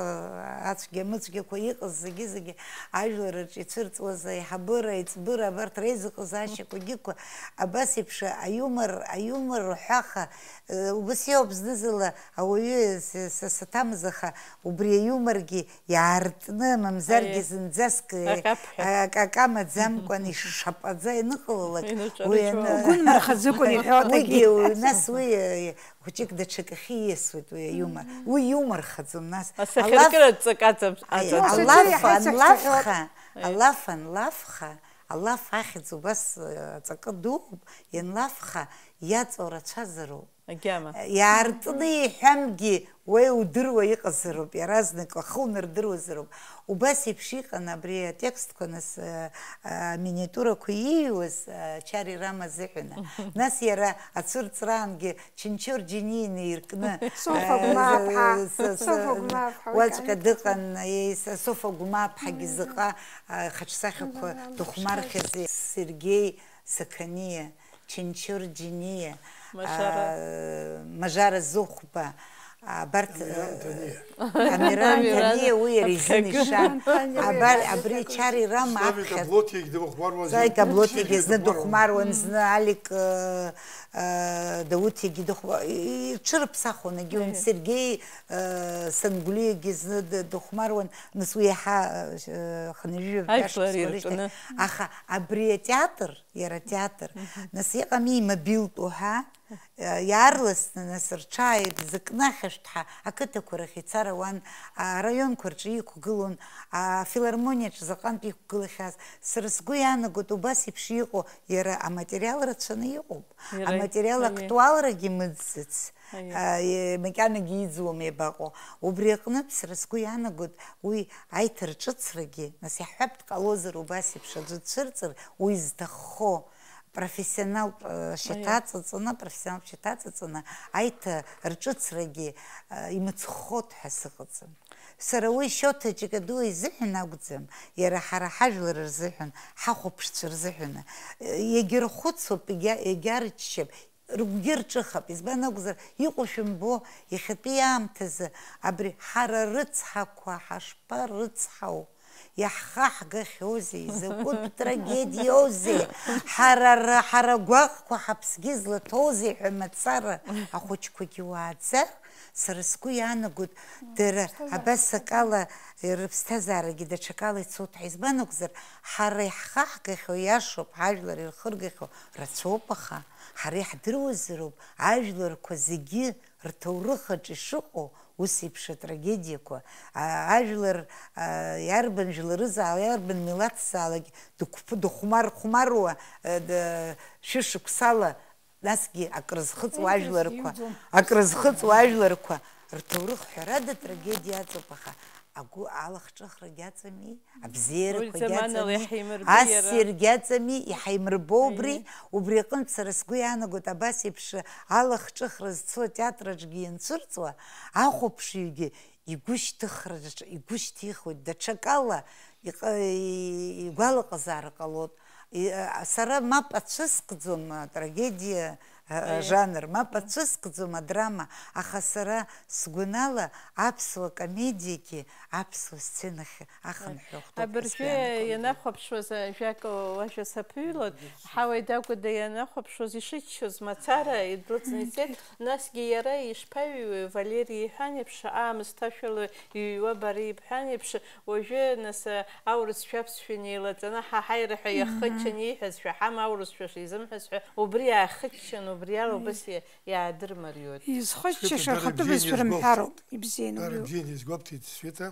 ацәгьа-мыцәгьақәа иҟаз зегьы-зегьы ажәлар рҿы ицәырҵуаз аиҳабыра, аиҵбыра, абарҭ реизыҟазаашьақәагьы қәа-, абас еиԥш аиумор, аиумор рҳәаха, э, убас иоуп зны-зынла ауаҩы, с-, са саҭамыз, аха убри аиуморгьы иаартны, мамзаргьы Аиеи. Зынӡаск, э, Аҟьаԥҳәа. А-, акака маӡамкәан, ишшапаӡа ианыҟалалак, Инаҿарыжьуа. Уи аны-, Угәы нмырхаӡыкәан иҳәо уигьы, аҭагьы. Нас уи, э, Хәыҷык даҽакахьы ииасуеит уи аиумор. Мм. Уи иуморхаӡом, нас. Асахьаркыратә ҵак аҵа-, Аи, аҵаҵа. Алаф, Иахьа исахьцәаҳәа анлафха, Аи. Алаф анлафха, алаф ахьӡ убас, э, аҵакы дууп, ианлафха, иаҵоу рацәазароуп. Агьама. Иаартны иҳәамгьы, уи удыруа иҟазароуп, иаразнак ахы унардыруазароуп. Убас еиԥш иҟан абри атекстқәа, нас, э, э, аминиатюрақәа ииҩуаз, э, Чари Рама азыҳәан. Нас иара ацәырҵраангьы Чынчор Џьениа инеиркны, Софа э, Гәлаԥҳа, с-, с-, Софа Гәлаԥҳа, уи уаҵәҟьа каамеҭ дыҟан, еи, с-, Софа Гәмааԥҳагьы Мм. Заҟа, а, хаҿсахьақәа Мм, дыхәмархьази, Сергеи Сақаниа, Чынчор Џьениа, Мажара. А, Мажара Зыхәба, абарҭ, Амиран Ҭаниа. Амиран Амиран Ҭаниа, уи иара изын Аԥхьагы. Ишан. Амиран Ҭаниа, Абар, уи абри иара Чари Рама Славик аԥхьа. Аблоҭиагьы дыхәмаруан. Славик Аблоҭиагьы зны дыхәмаруан, Мм. Зны Алик, э, э, Дауҭиагьы дыхәма-, и-, и-, иҽырыԥсахуан, егьи Мм. Сергеи, э, Сангәлиагьы зны д-, дыхәмаруан, нас уи иаҳа, э, хынҩажәи жәаба Ажәлар шықәсқәа иртәны. Рышьҭахь. Аха абри атеатр, иара атеатр, Мгм. Нас иҟами имобилтә уҳәа, Иаарласны, нас, рҽааибзакны ахьышәҭҳәа ақыҭақәа рахь ицар ауан, араионқәа рҿы иқәгылон, афилармониаҿ заҟантә иқәгылахьаз. Сара сгәы иаанагоит, убас еиԥш иҟоу иара аматериал рацәаны иҟоуп. Иара, Аматериал аиеи. Актуалрагьы мыӡӡац, Аиеи. А, е-, макьанагьы иӡуам иабаҟоу. Убри аҟнытә, сара сгәы иаанагоит, уи аиҭарҿыцрагьы, нас, иаҳҳәап, дҟалозар убас еиԥш аӡәы дцәырҵыр, уи зҭаххо. Профессионалтә, э, Аиа. Шьаҭаҵаҵаны, профессионалтә шьаҭаҵаҵаны аиҭа-, рҿыцрагьы, э, имыцхәхоит ҳәа сыҟаӡам. Сара уи Шьоҭа Ҷыкадуа изыҳәан акәӡам, иара ҳара ҳажәлар рзыҳәан, ҳахәаԥшцәа рзыҳәан, э, иагьырхәыцуп, иагьа-, иагьарччап, рыгәгьы рҿыхап. Избан акәзар, иҟоу шәымбо, иахьатәи аамҭазы абри ҳара рыцҳақәа ҳашԥарыцҳау? Иаҳхаҳгахьоузеи, закәытә трагедиоузеи, ҳара ра-, ҳара гәаҟқәа ҳаԥсгьы злаҭоузеи ҳәа мацара ахәыҷқәагьы уааӡар, Сара сгәы иаанагоит, дара абас акала рыԥсҭазаарагьы даҽакала ицоит ҳәа. Избан акәзар, ҳара иаҳхаҳгахьоу, иашоуп, ҳажәлар ирхыргахьоу рацәоуп, аха ҳара иаҳдыруазароуп ажәларқәа зегьы рҭоурых аҿы ишыҟоу ус еиԥш атрагедиақәа. А, ажәлар, а, иарбан жәларызаала, иарбан милаҭзаалак дықәԥ-, дыхәмар-, хәмаруа, а, д-, шәышықәсала Насгьы акрызхыҵуа ажәларқәа, акрызхыҵуа ажәларқәа рҭоурых ҳәарада трагедиа аҵоуп, аха агәы алахҿыхрагь аҵами, абзиарақәагь аҵами, ассиргь аҵами, иҳаимырбо убри, убри аҟынтә сара сгәы иаанагоит, абас еиԥш алахҿыхра зцу атеатраҿгьы ианцәырҵуа, ахәаԥшыҩгьы игәышьҭыхраҿ игәышьҭихуеит, даҽакала иҟ-, игәалаҟазаара ҟалоит. И-, а, сара мап ацәыскӡом атрагедиа, а, Аиеи. Жанр, мап Мгм. ацәыскӡом адрама, аха сара сгәанала аԥсуа комедиагьы аԥсуа сценахь ахынҳәы ахәҭоуп ҳәа Абыржәы сгәы иаанагоит. Ианахәаԥшуаз ажәак уажәа саԥыҩлоит, Ҳауеи Дагәада ианахәаԥшуаз ишыччоз мацара идлыҵны ицеит, насгьы иара ишԥаҩуеи, Валери иҳәан еиԥш, аамысҭашәала иҩуа бара ибҳәан еиԥш, уажәы, нас, аурысшәа аԥсшәа инеилаҵаны, ҳа ҳаира ҳәа Мгм. иахыччан ииҳәаз шәаҳама, аурысшәа шизымҳәаз ҳәа, убри аахыччан, убриала Аиеи. убас иа-, иаадырмариоит. Изхыччаша Света, дара ахатәы бзианы бызшәа рымҳәароуп, иазгәабҭеит. Ибзианы Дара убриоуп. бзианы иазгәабҭеит, Света,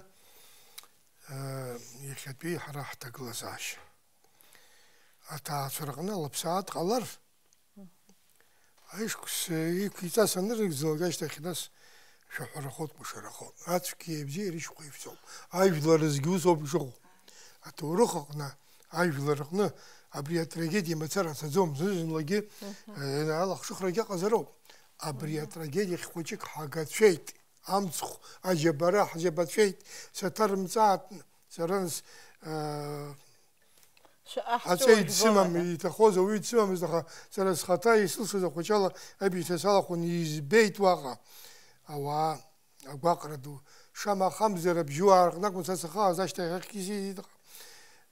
э, иахьатәи ҳара ҳҭагылазаашьа. Аҭаацәа рҟны лыԥсаатә ҟалар, Аишықәс иқәиҵаз анырыгӡалак ашьҭахь, нас шәаҳәарахоит, мшарахон. Ацәгьеи абзиеи рышьхәа ишәҵоуп. Ажәлар рызгьы усоуп ишыҟоу. Аҭоурых аҟны, ажәлар рҟны абри атрагедиа мацара аҭаӡом. Зны-зынлагьы, Мгм. э, алахҿыхрагьы ыҟазароуп. Абри Мгм. атрагедиахь хәыҷык ҳагацәеит. Амцхә аџьабара ҳџьабацәеит. Саҭарымҵаатәны, сара нас, э, Шәаҟа Аҵеи ҳҵәыуа дсымам, жәбалада? Иҭахоз ауаҩы дсымамызт, аха сара схаҭа исылшоз ахәыҷала абиҭа салахәын, избеит уаҟа ауаа агәаҟра ду. Шамахамзар, абжьуаа рҟны акәын са сахьыҟаз, ашьҭахь ахьгьы сиҭ-,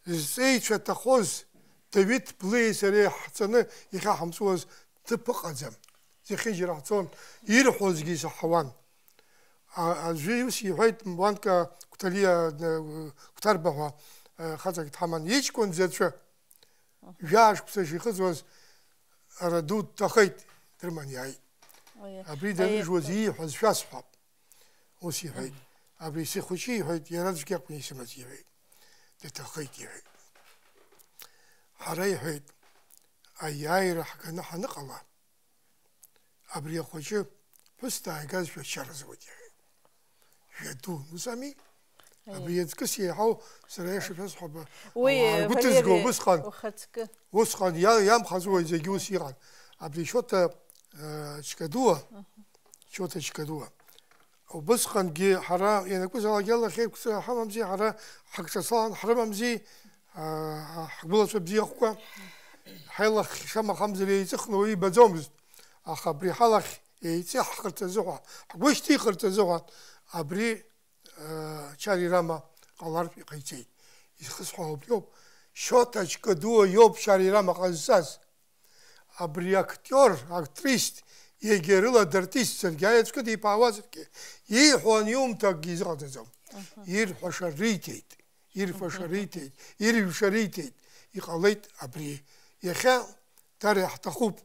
зҵеицәа ҭахоз Давид Блеи сареи ҳҵаны иахьаҳамҵуаз ҭыԥ ыҟаӡам. Зехьынџьара ҳцон, ирҳәозгьы исаҳауан. А-, аӡәы ус иҳәеит, Муанка Гәҭалиа, э, Гәҭарба ҳәа, э, хаҵак дҳаман, иҷкәын заҵәы, Аҳа. Жәаа шықәса шихыҵуаз, ара ду дҭахеит, дрыман иааит. Аиеи. Абри Аиеи. даныжуаз ииҳәаз шәасҳәап. Ус иҳәеит. Абри сыхәыҷы иҳәеит, иара аӡәгьы акәын исымаз, иҳәеит. Дҭахеит, иҳәеит. Ҳара, иҳәеит, аиааира ҳганы ҳаныҟала, Абри ахәыҷы ԥҳәыс дааигазшәа ачара зуеит, иҳәеит. Жәаду, ус ами? Аиеи. Абри иаҵкыс еиҳау сара аиаша шәасҳәап, Уи, ауаа ргәы Валери, ҭызго убысҟан, ухаҵкы. Усҟан иа-, иамхаз уаҩ зегьы ус иҟан. Абри Шьоҭа, э, Чкадуа, Аҳа. Шьоҭа Чкадуа. Убысҟангьы ҳара ианакәызаалак алахьеиқәҵара ҳамамзи, ҳара ҳагҿацалан ҳрымамзи, аа, ҳгәылацәа бзиахәқәа. Ҳаилахь шамахамзар еиҵыхны уаҩы ибаӡомызт, аха абри ҳалахь еиҵыххырц азыҳәа, ҳгәышьҭихырц азыҳәа абри, аа, Чари Рама ҟалартә иҟаиҵеит. Изхысҳәаау убриоуп. Шьоҭа Чкадуа иоуп Чари Рама ҟазҵаз. Абри актиор, актрис, егьа рыла дартистцәаргьы, аеҵәқәа диԥаауазаргьы, ииҳәо аниумҭо акгьы изыҟаҵаӡом. Аҳа. Ирҳәаша риҭеит, ирфаша Аҳа. риҭеит, иржәша риҭеит. Иҟалеит абри. Иахьа дара иаҳҭахуп.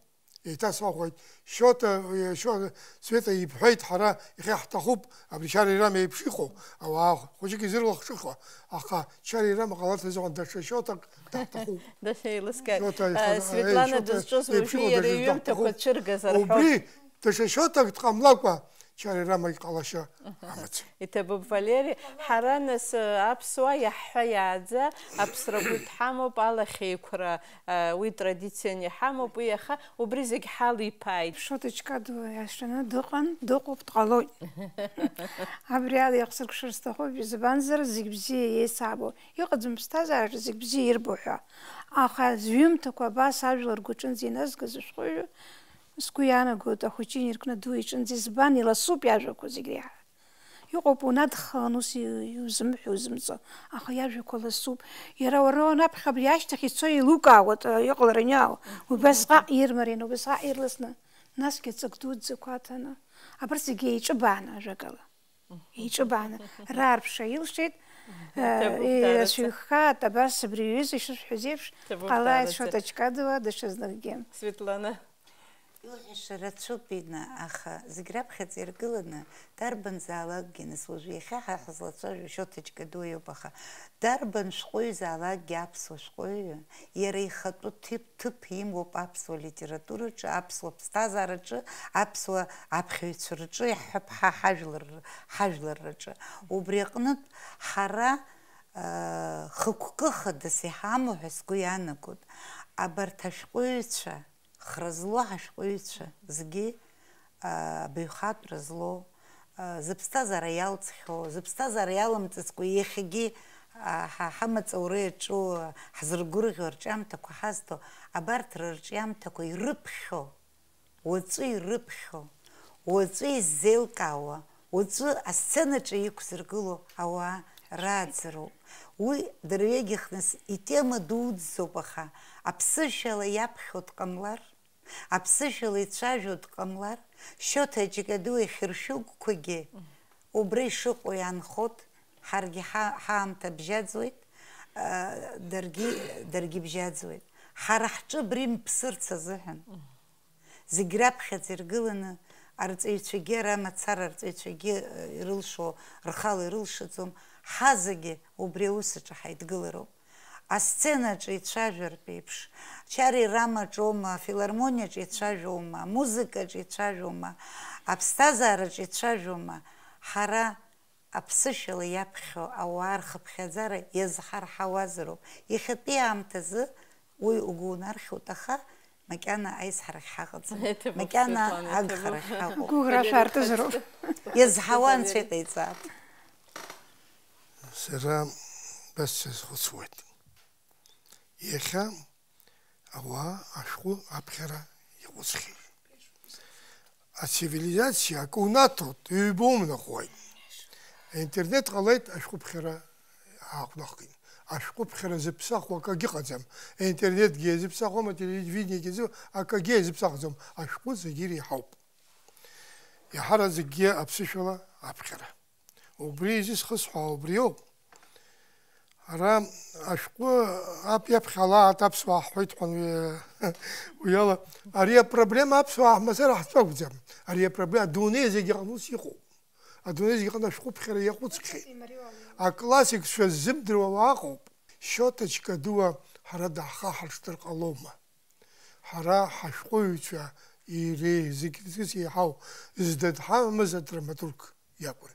Еиҭасҳәахуеит, Шьоҭа, Шьоҭа, Света ибҳәеит, ҳара иахьа ҳҭахуп, абри Чари Рама еиԥш иҟоу, ауаа хәыҷык изырлахҿыхуа, аха Чари Рама ҟаларц азыҳәан даҽа Шьоҭак даҳҭахуп. Даҽа еилыскаа. Шьоҭа, Э, Шьоҭа, Светлана э, Шьоҭа дызҿыз еиԥш уажәы иҟоу иара даҽа иҩымҭақәа даҳҭахуп. Цәыргазар ҳәоуп. Убри даҽа Шьоҭак дҟамлакәа, Чари Рамагь ҟалашьа амаӡам. Иҭабуп, Валери. Ҳара нас, э, аԥсуаа иаҳҳәа иааӡа, аԥсра гәы дҳамоуп, алахьеиқәра, э, уи традициан иҳамоуп, уи аха убри зегь ҳалиԥааит. Шьоҭа Чкадуа иашаны дыҟан, дыҟоуп, дҟалоит. Абри ала иахсыркәшар сҭахуп, избанзар, зегь бзиа еицаабо. Иҟаӡам ԥсҭазаараҿы зегь бзиа ирбо ҳәа. Аха зҩымҭақәа абас ажәлар ргәаҿынӡа иназгаз ашәҟәыҩҩы, сгәы иаанагоит, ахәыҷы инаркны аду иҿынӡа, избан, иласуп иажәақәа зегь реиҳа. Иҟоуп, унадхалан ус и-, иузымҳәо, узымҵо, аха иажәақәа ласуп. Иара уара уанаԥхьа абри ашьҭахь ицо еилукаауеит, э, иҟалара аниаау. Убасҟак ирмарианы, убасҟак ирласны. Насгьы ҵак дуӡӡақәа аҭаны, абарҭ зегьы еиҿыбааны, ажәакала. Еиҿыбааны, раарԥшра илшеит, Аҭабуп, э, даараӡа. Ирацәаҩхааит, абас абри аҩыза ишысҳәаз еиԥш, Ҭабуп, ҟалааит даараӡа. Шоҭа Ҷкадуа даҽазныкгьы. Светлана. Иуҳәаша рацәоуп, Инна, аха зегь раԥхьаӡа иргыланы, дарбанзаалакгьы, нас уажә иахьа ҳа ҳазлацәажәо Шоҭа Ҷкадуа иоуп, аха дарбан шәҟәыҩҩзаалакгьы аԥсуа шәҟәыҩҩы, иара ихатәы ҭыԥ, ҭыԥ имоуп аԥсуа литератураҿы, аԥсуа ԥсҭазаараҿы, аԥсуа аԥхьаҩцәа рҿы, иаҳҳәап, ҳа ҳажәлар, ҳажәларраҿы. Убри аҟнытә ҳара, э, хықәкы хадас иҳамоу ҳәа сгәы иаанагоит. Абарҭ ашәҟәыҩҩцәа, хра злоу ҳашәҟәыҩҩцәа зегьы, а, абаҩхатәра злоу, а, зыԥсҭазаара иалҵхьоу, зыԥсҭазаара иалымҵыцкәа иахьагьы, а, ҳа-, ҳамаҵура иаҿу, а, ҳзыргәырӷьо, арҿиамҭақәа ҳазҭо, абарҭ рырҿиамҭақәа ирыԥхьо, уаҵәы ирыԥхьо, уаҵәы иззеилкаауа, уаҵәы асценаҿы иқәзыргыло ауаа рааӡароуп. Уи дырҩегьых нас итема дуӡӡоуп, аха аԥсышәала иаԥхьо дҟамлар, аԥсышәала ицәажәо дҟамлар, Шьоҭа Ҷкадуа ихьыршәыгәқәагьы убра ишыҟоу иаанхоит, ҳаргьы ҳа-, ҳаамҭа бжьаӡуеит, а, даргьы, даргьы бжьаӡуеит. Ҳара ҳҿы абри мԥсырц азыҳәан. Зегь раԥхьаӡа иргыланы, арҵаҩцәагьы, ара мацара арҵаҩцәагьы, э, ирылшо, рхала ирылшаӡом, ҳазегьы убри аус аҿы ҳаидгылароуп. Асценаҿы ицәажәартә еиԥш, Чари Рамаҿоума, афилармониаҿы ицәажәоума, амузыкаҿы ицәажәоума, аԥсҭазаараҿы ицәажәоума, ҳара аԥсышәала иаԥхьо ауаа рхыԥхьаӡара иазҳарҳауазароуп. Иахьатәи аамҭазы уи угәы унархьуеит, аха макьана аизҳарахь ҳаҟаӡам. Иҭабуп, Макьана Светлана, агхарахь иҭабуп. Ҳаҟоуп. Гәыӷра Валерий шәарҭазароуп. Хачатәы. Иазҳауа Анцәа иҟаиҵааит. Сара убас сазхәыцуеит. Иахьа ауаа ашәҟәы аԥхьара иаҟәыҵхьеит. Ацивилизациа акы унаҭоит, ҩба умнахуеит. Аинтернет ҟалеит, ашәҟәыԥхьара аахәнахит. Ашәҟәыԥхьара зыԥсахуа акагьы ыҟаӡам. Аинтернетгьы иазыԥсахуам, ателевидениагьы зы-, акагьы иазыԥсахӡом. Ашәҟәы зегьы иреиҳауп. Иаҳараӡакгьы аԥсышәала аԥхьара. Убри изысхысҳәаауа убриоуп. Ара ашәҟәы ап-, иаԥхьалааит аԥсуаа ҳҳәеит ҳәа уи, уи ала. Ари апроблема аԥсуаа ҳмазара ҳтәы акәӡам. Ари апроблема адунеи зегьы аҟны ус иҟоуп. Адунеи зегьы аҟны ашәҟәыԥхьара иаҟәыҵхьеит. Аклассикцәа ззымдыруа уаа ыҟоуп. Шьоҭа Ҷкадуа ҳара даҳхаҳаршҭыр ҟалома? Ҳара ҳашәҟәыҩҩцәа иреиӷьыз, зегьы рзы еиҳау, зда дҳамамыз адраматург иакәын.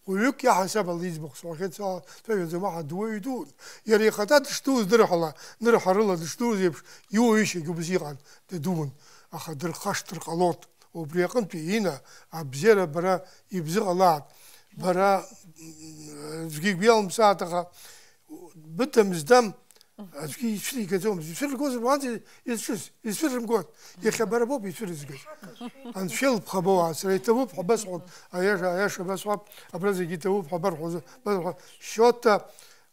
Уаҩык иаҳасаб ала иӡбахә сҳәахьеит, сцәажәаӡом, аха дуаҩы дуун. Иара ихаҭа дышдууз нырҳәала, нырҳәарыла дышдууз еиԥш, иуаҩышьагьы убас иҟан, дадуун, аха дырхашҭыр ҟалоит. Убри аҟынтәи, Инна, абзиара бара ибзыҟалааит. Бара, м, аӡәгьы игәы иалымсааит, аха быҭам-здам, аӡәгьы ицәыригаӡомызт. Ицәыргозар, уаанӡа изҿыз, ицәырымгоз. Иахьа бара боуп ицәырызгаз. Анцәа илԥха боуаа, сара иҭабуп ҳәа басҳәон, аиаша, аиаша басҳәап, абра зегьы иҭабуп ҳәа барҳәоз, басҳәап. Шьоҭа,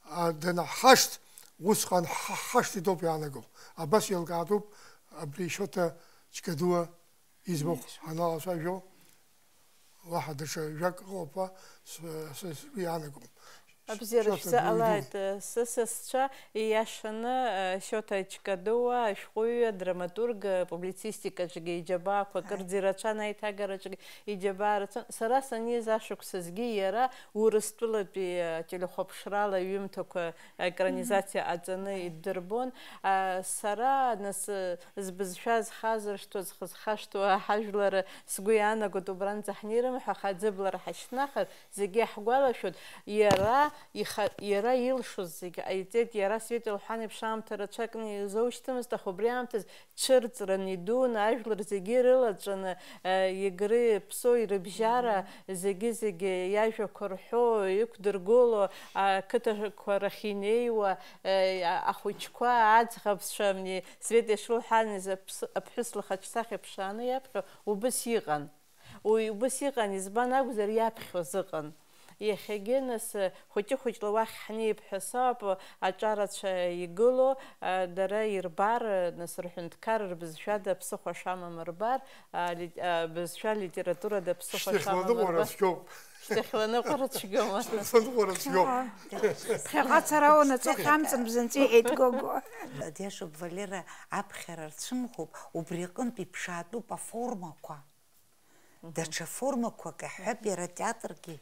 а, данаҳхашҭ, усҟан ҳа-, ҳхашҭит ауп иаанаго. Абас еилкаатәуп абри Шьоҭа Ҷкадуа Иӡбахә ҳаналацәажәо, уаҳа даҽа жәак ыҟоуп ҳәа с-, с-, сгәы иаанагом. Абзиара Шьоҭа шәзыҟалааит, дуаҩ ду. Сысасцәа, ииашаны, Шьоҭа Ҷкадуа, ашәҟәыҩҩы, адраматург, публицистикаҿгьы иџьабаақәа, ааи, кырӡа ирацәан, аиҭагараҿгьы иџьабаа рацәан. Сара саниз ашықәсазгьы иара Урыстәылатәи, ателехәаԥшрала аҩымҭақәа аекранизациа ҟаҵаны иддырбон. А, сара, нас, збызшәа зхазыршҭуа, зхызхашҭуа ҳажәлар сгәы иаанагоит убранӡа ҳнеирым ҳәа, аха аӡыблара ҳашьҭнахыр, зегьы иаҳгәалашәоит, иара иха-, иара илшоз зегьы ҟаиҵеит, иара Света илҳәан еиԥш аамҭа рацәакны изоушьҭымызт, аха убри аамҭаз цәырҵран идуны, ажәлар зегьы ирылаҵәаны, э, Егры Ԥсоу ирыбжьара, зегьы-зегьы иажәақәа рҳәо, иқәдыргыло, ақыҭақәа рахь инеиуа, э, ахәыҷқәа, аӡӷабцәа, ани, Света ишылҳәаз, аԥс-, аԥҳәыс лхаҿсахьа ԥшааны иаԥхьо убыс иҟан. Уи убыс иҟан, избан акәзар, иаԥхьоз ыҟан. Иахьагьы, нас, хәыҷы-хәыҷла уахь ҳнеип ҳәа соуп, аҿарацәа игылоу, а, дара ирбар, нас, рҳәынҭқар рбызшәада ԥсыхәа шамам рбар, а, лит-, а, бызшәа литературада ԥсыхәа шамам рбар. Шьҭахьланыҟәара цәгьоуп. Шьҭахьланыҟәара цәгьоуп. Ԥхьаҟа ацара унаҵы хьамҵын бзанҵы иҳәеит Гого. Диашоуп, Валера, аԥхьара рцәымӷуп, убри аҟынтә иԥшаатәуп аформақәа. Даҽа формақәак иаҳҳәап иара атеатргьы.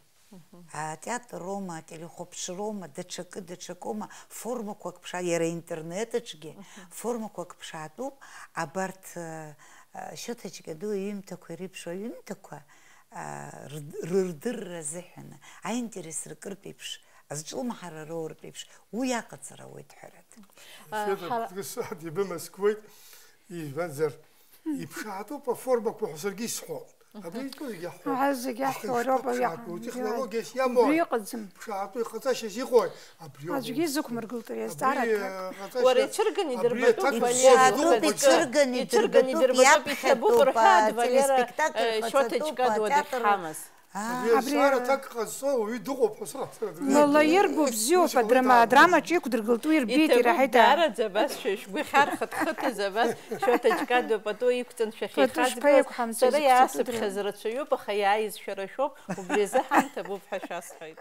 Атеатр роума, ателехәаԥшроума, даҽакы, даҽакоума, формақәак ԥша-, иара аинтернет аҿгьы формақәак ԥшаатәуп, абарҭ, э, э, Шьоҭа Ҷкадуа иҩымҭақәа иреиԥшу аҩымҭақәа, э, рд-, рырдырра азыҳәаны, аинтерес ркыртә еиԥш, азҿлымҳара роуртә еиԥш, уи аҟаҵара ауеит ҳәарада. Э, Шьоҭа ҳара Ҷкадуа ибымаскуеит, избанзар, Иԥшаатәуп аформақәа ҳәа саргьы исҳәон. Абри итәу зегьы иаҳҳәоит. Ҳа зегьы Аха иаҳҳәо роуп, ишԥаԥшаатәу, иаҳ-, атехнологиас иамои? Убри ыҟаӡам. Ԥшаатәу иҟаҵашьас иҟои? Абри ауп. Аӡәгьы изықәмыргылт ари азҵаара. Абри, аҭак. Э, ҟаҵашьас, Уара ицәырганы абри идырбатәуп, аҭак Валери, ԥшаатәуп, ицәырганы, ицәырганы идырбатәуп, идырбатәуп, иҭабуп, иаԥхьатәуп, рҳәоит, Валера, ателеспектакль э, Шьоҭа ҟаҵатәуп, Ҷкадуа атеатр дахьҳамаз. Абри Абри азҵаара аҭак ҟазҵо ауаҩы дыҟоуп ҳәа сыҟаҵара. Лала ирбо бзиоуп, ус адрама, ауеит, адрама аҿы иқәдыргылт, уи ирбеит, иҭабуп ираҳаит. Даараӡа абас шәа-, шәгәы иахьархыҭхыҭыз абас, Шьоҭа Ҷкадуа пату иқәҵан шәахьеихаҵгылаз. Пату шԥаиқәҳамҵоз, сара иқәҵатәу иаасыԥхьаз дырҳан. Рацәаҩуп, аха иааиз шәара шәоуп, убри азы ҳамҭабуп ҳәа шәасҳәоит.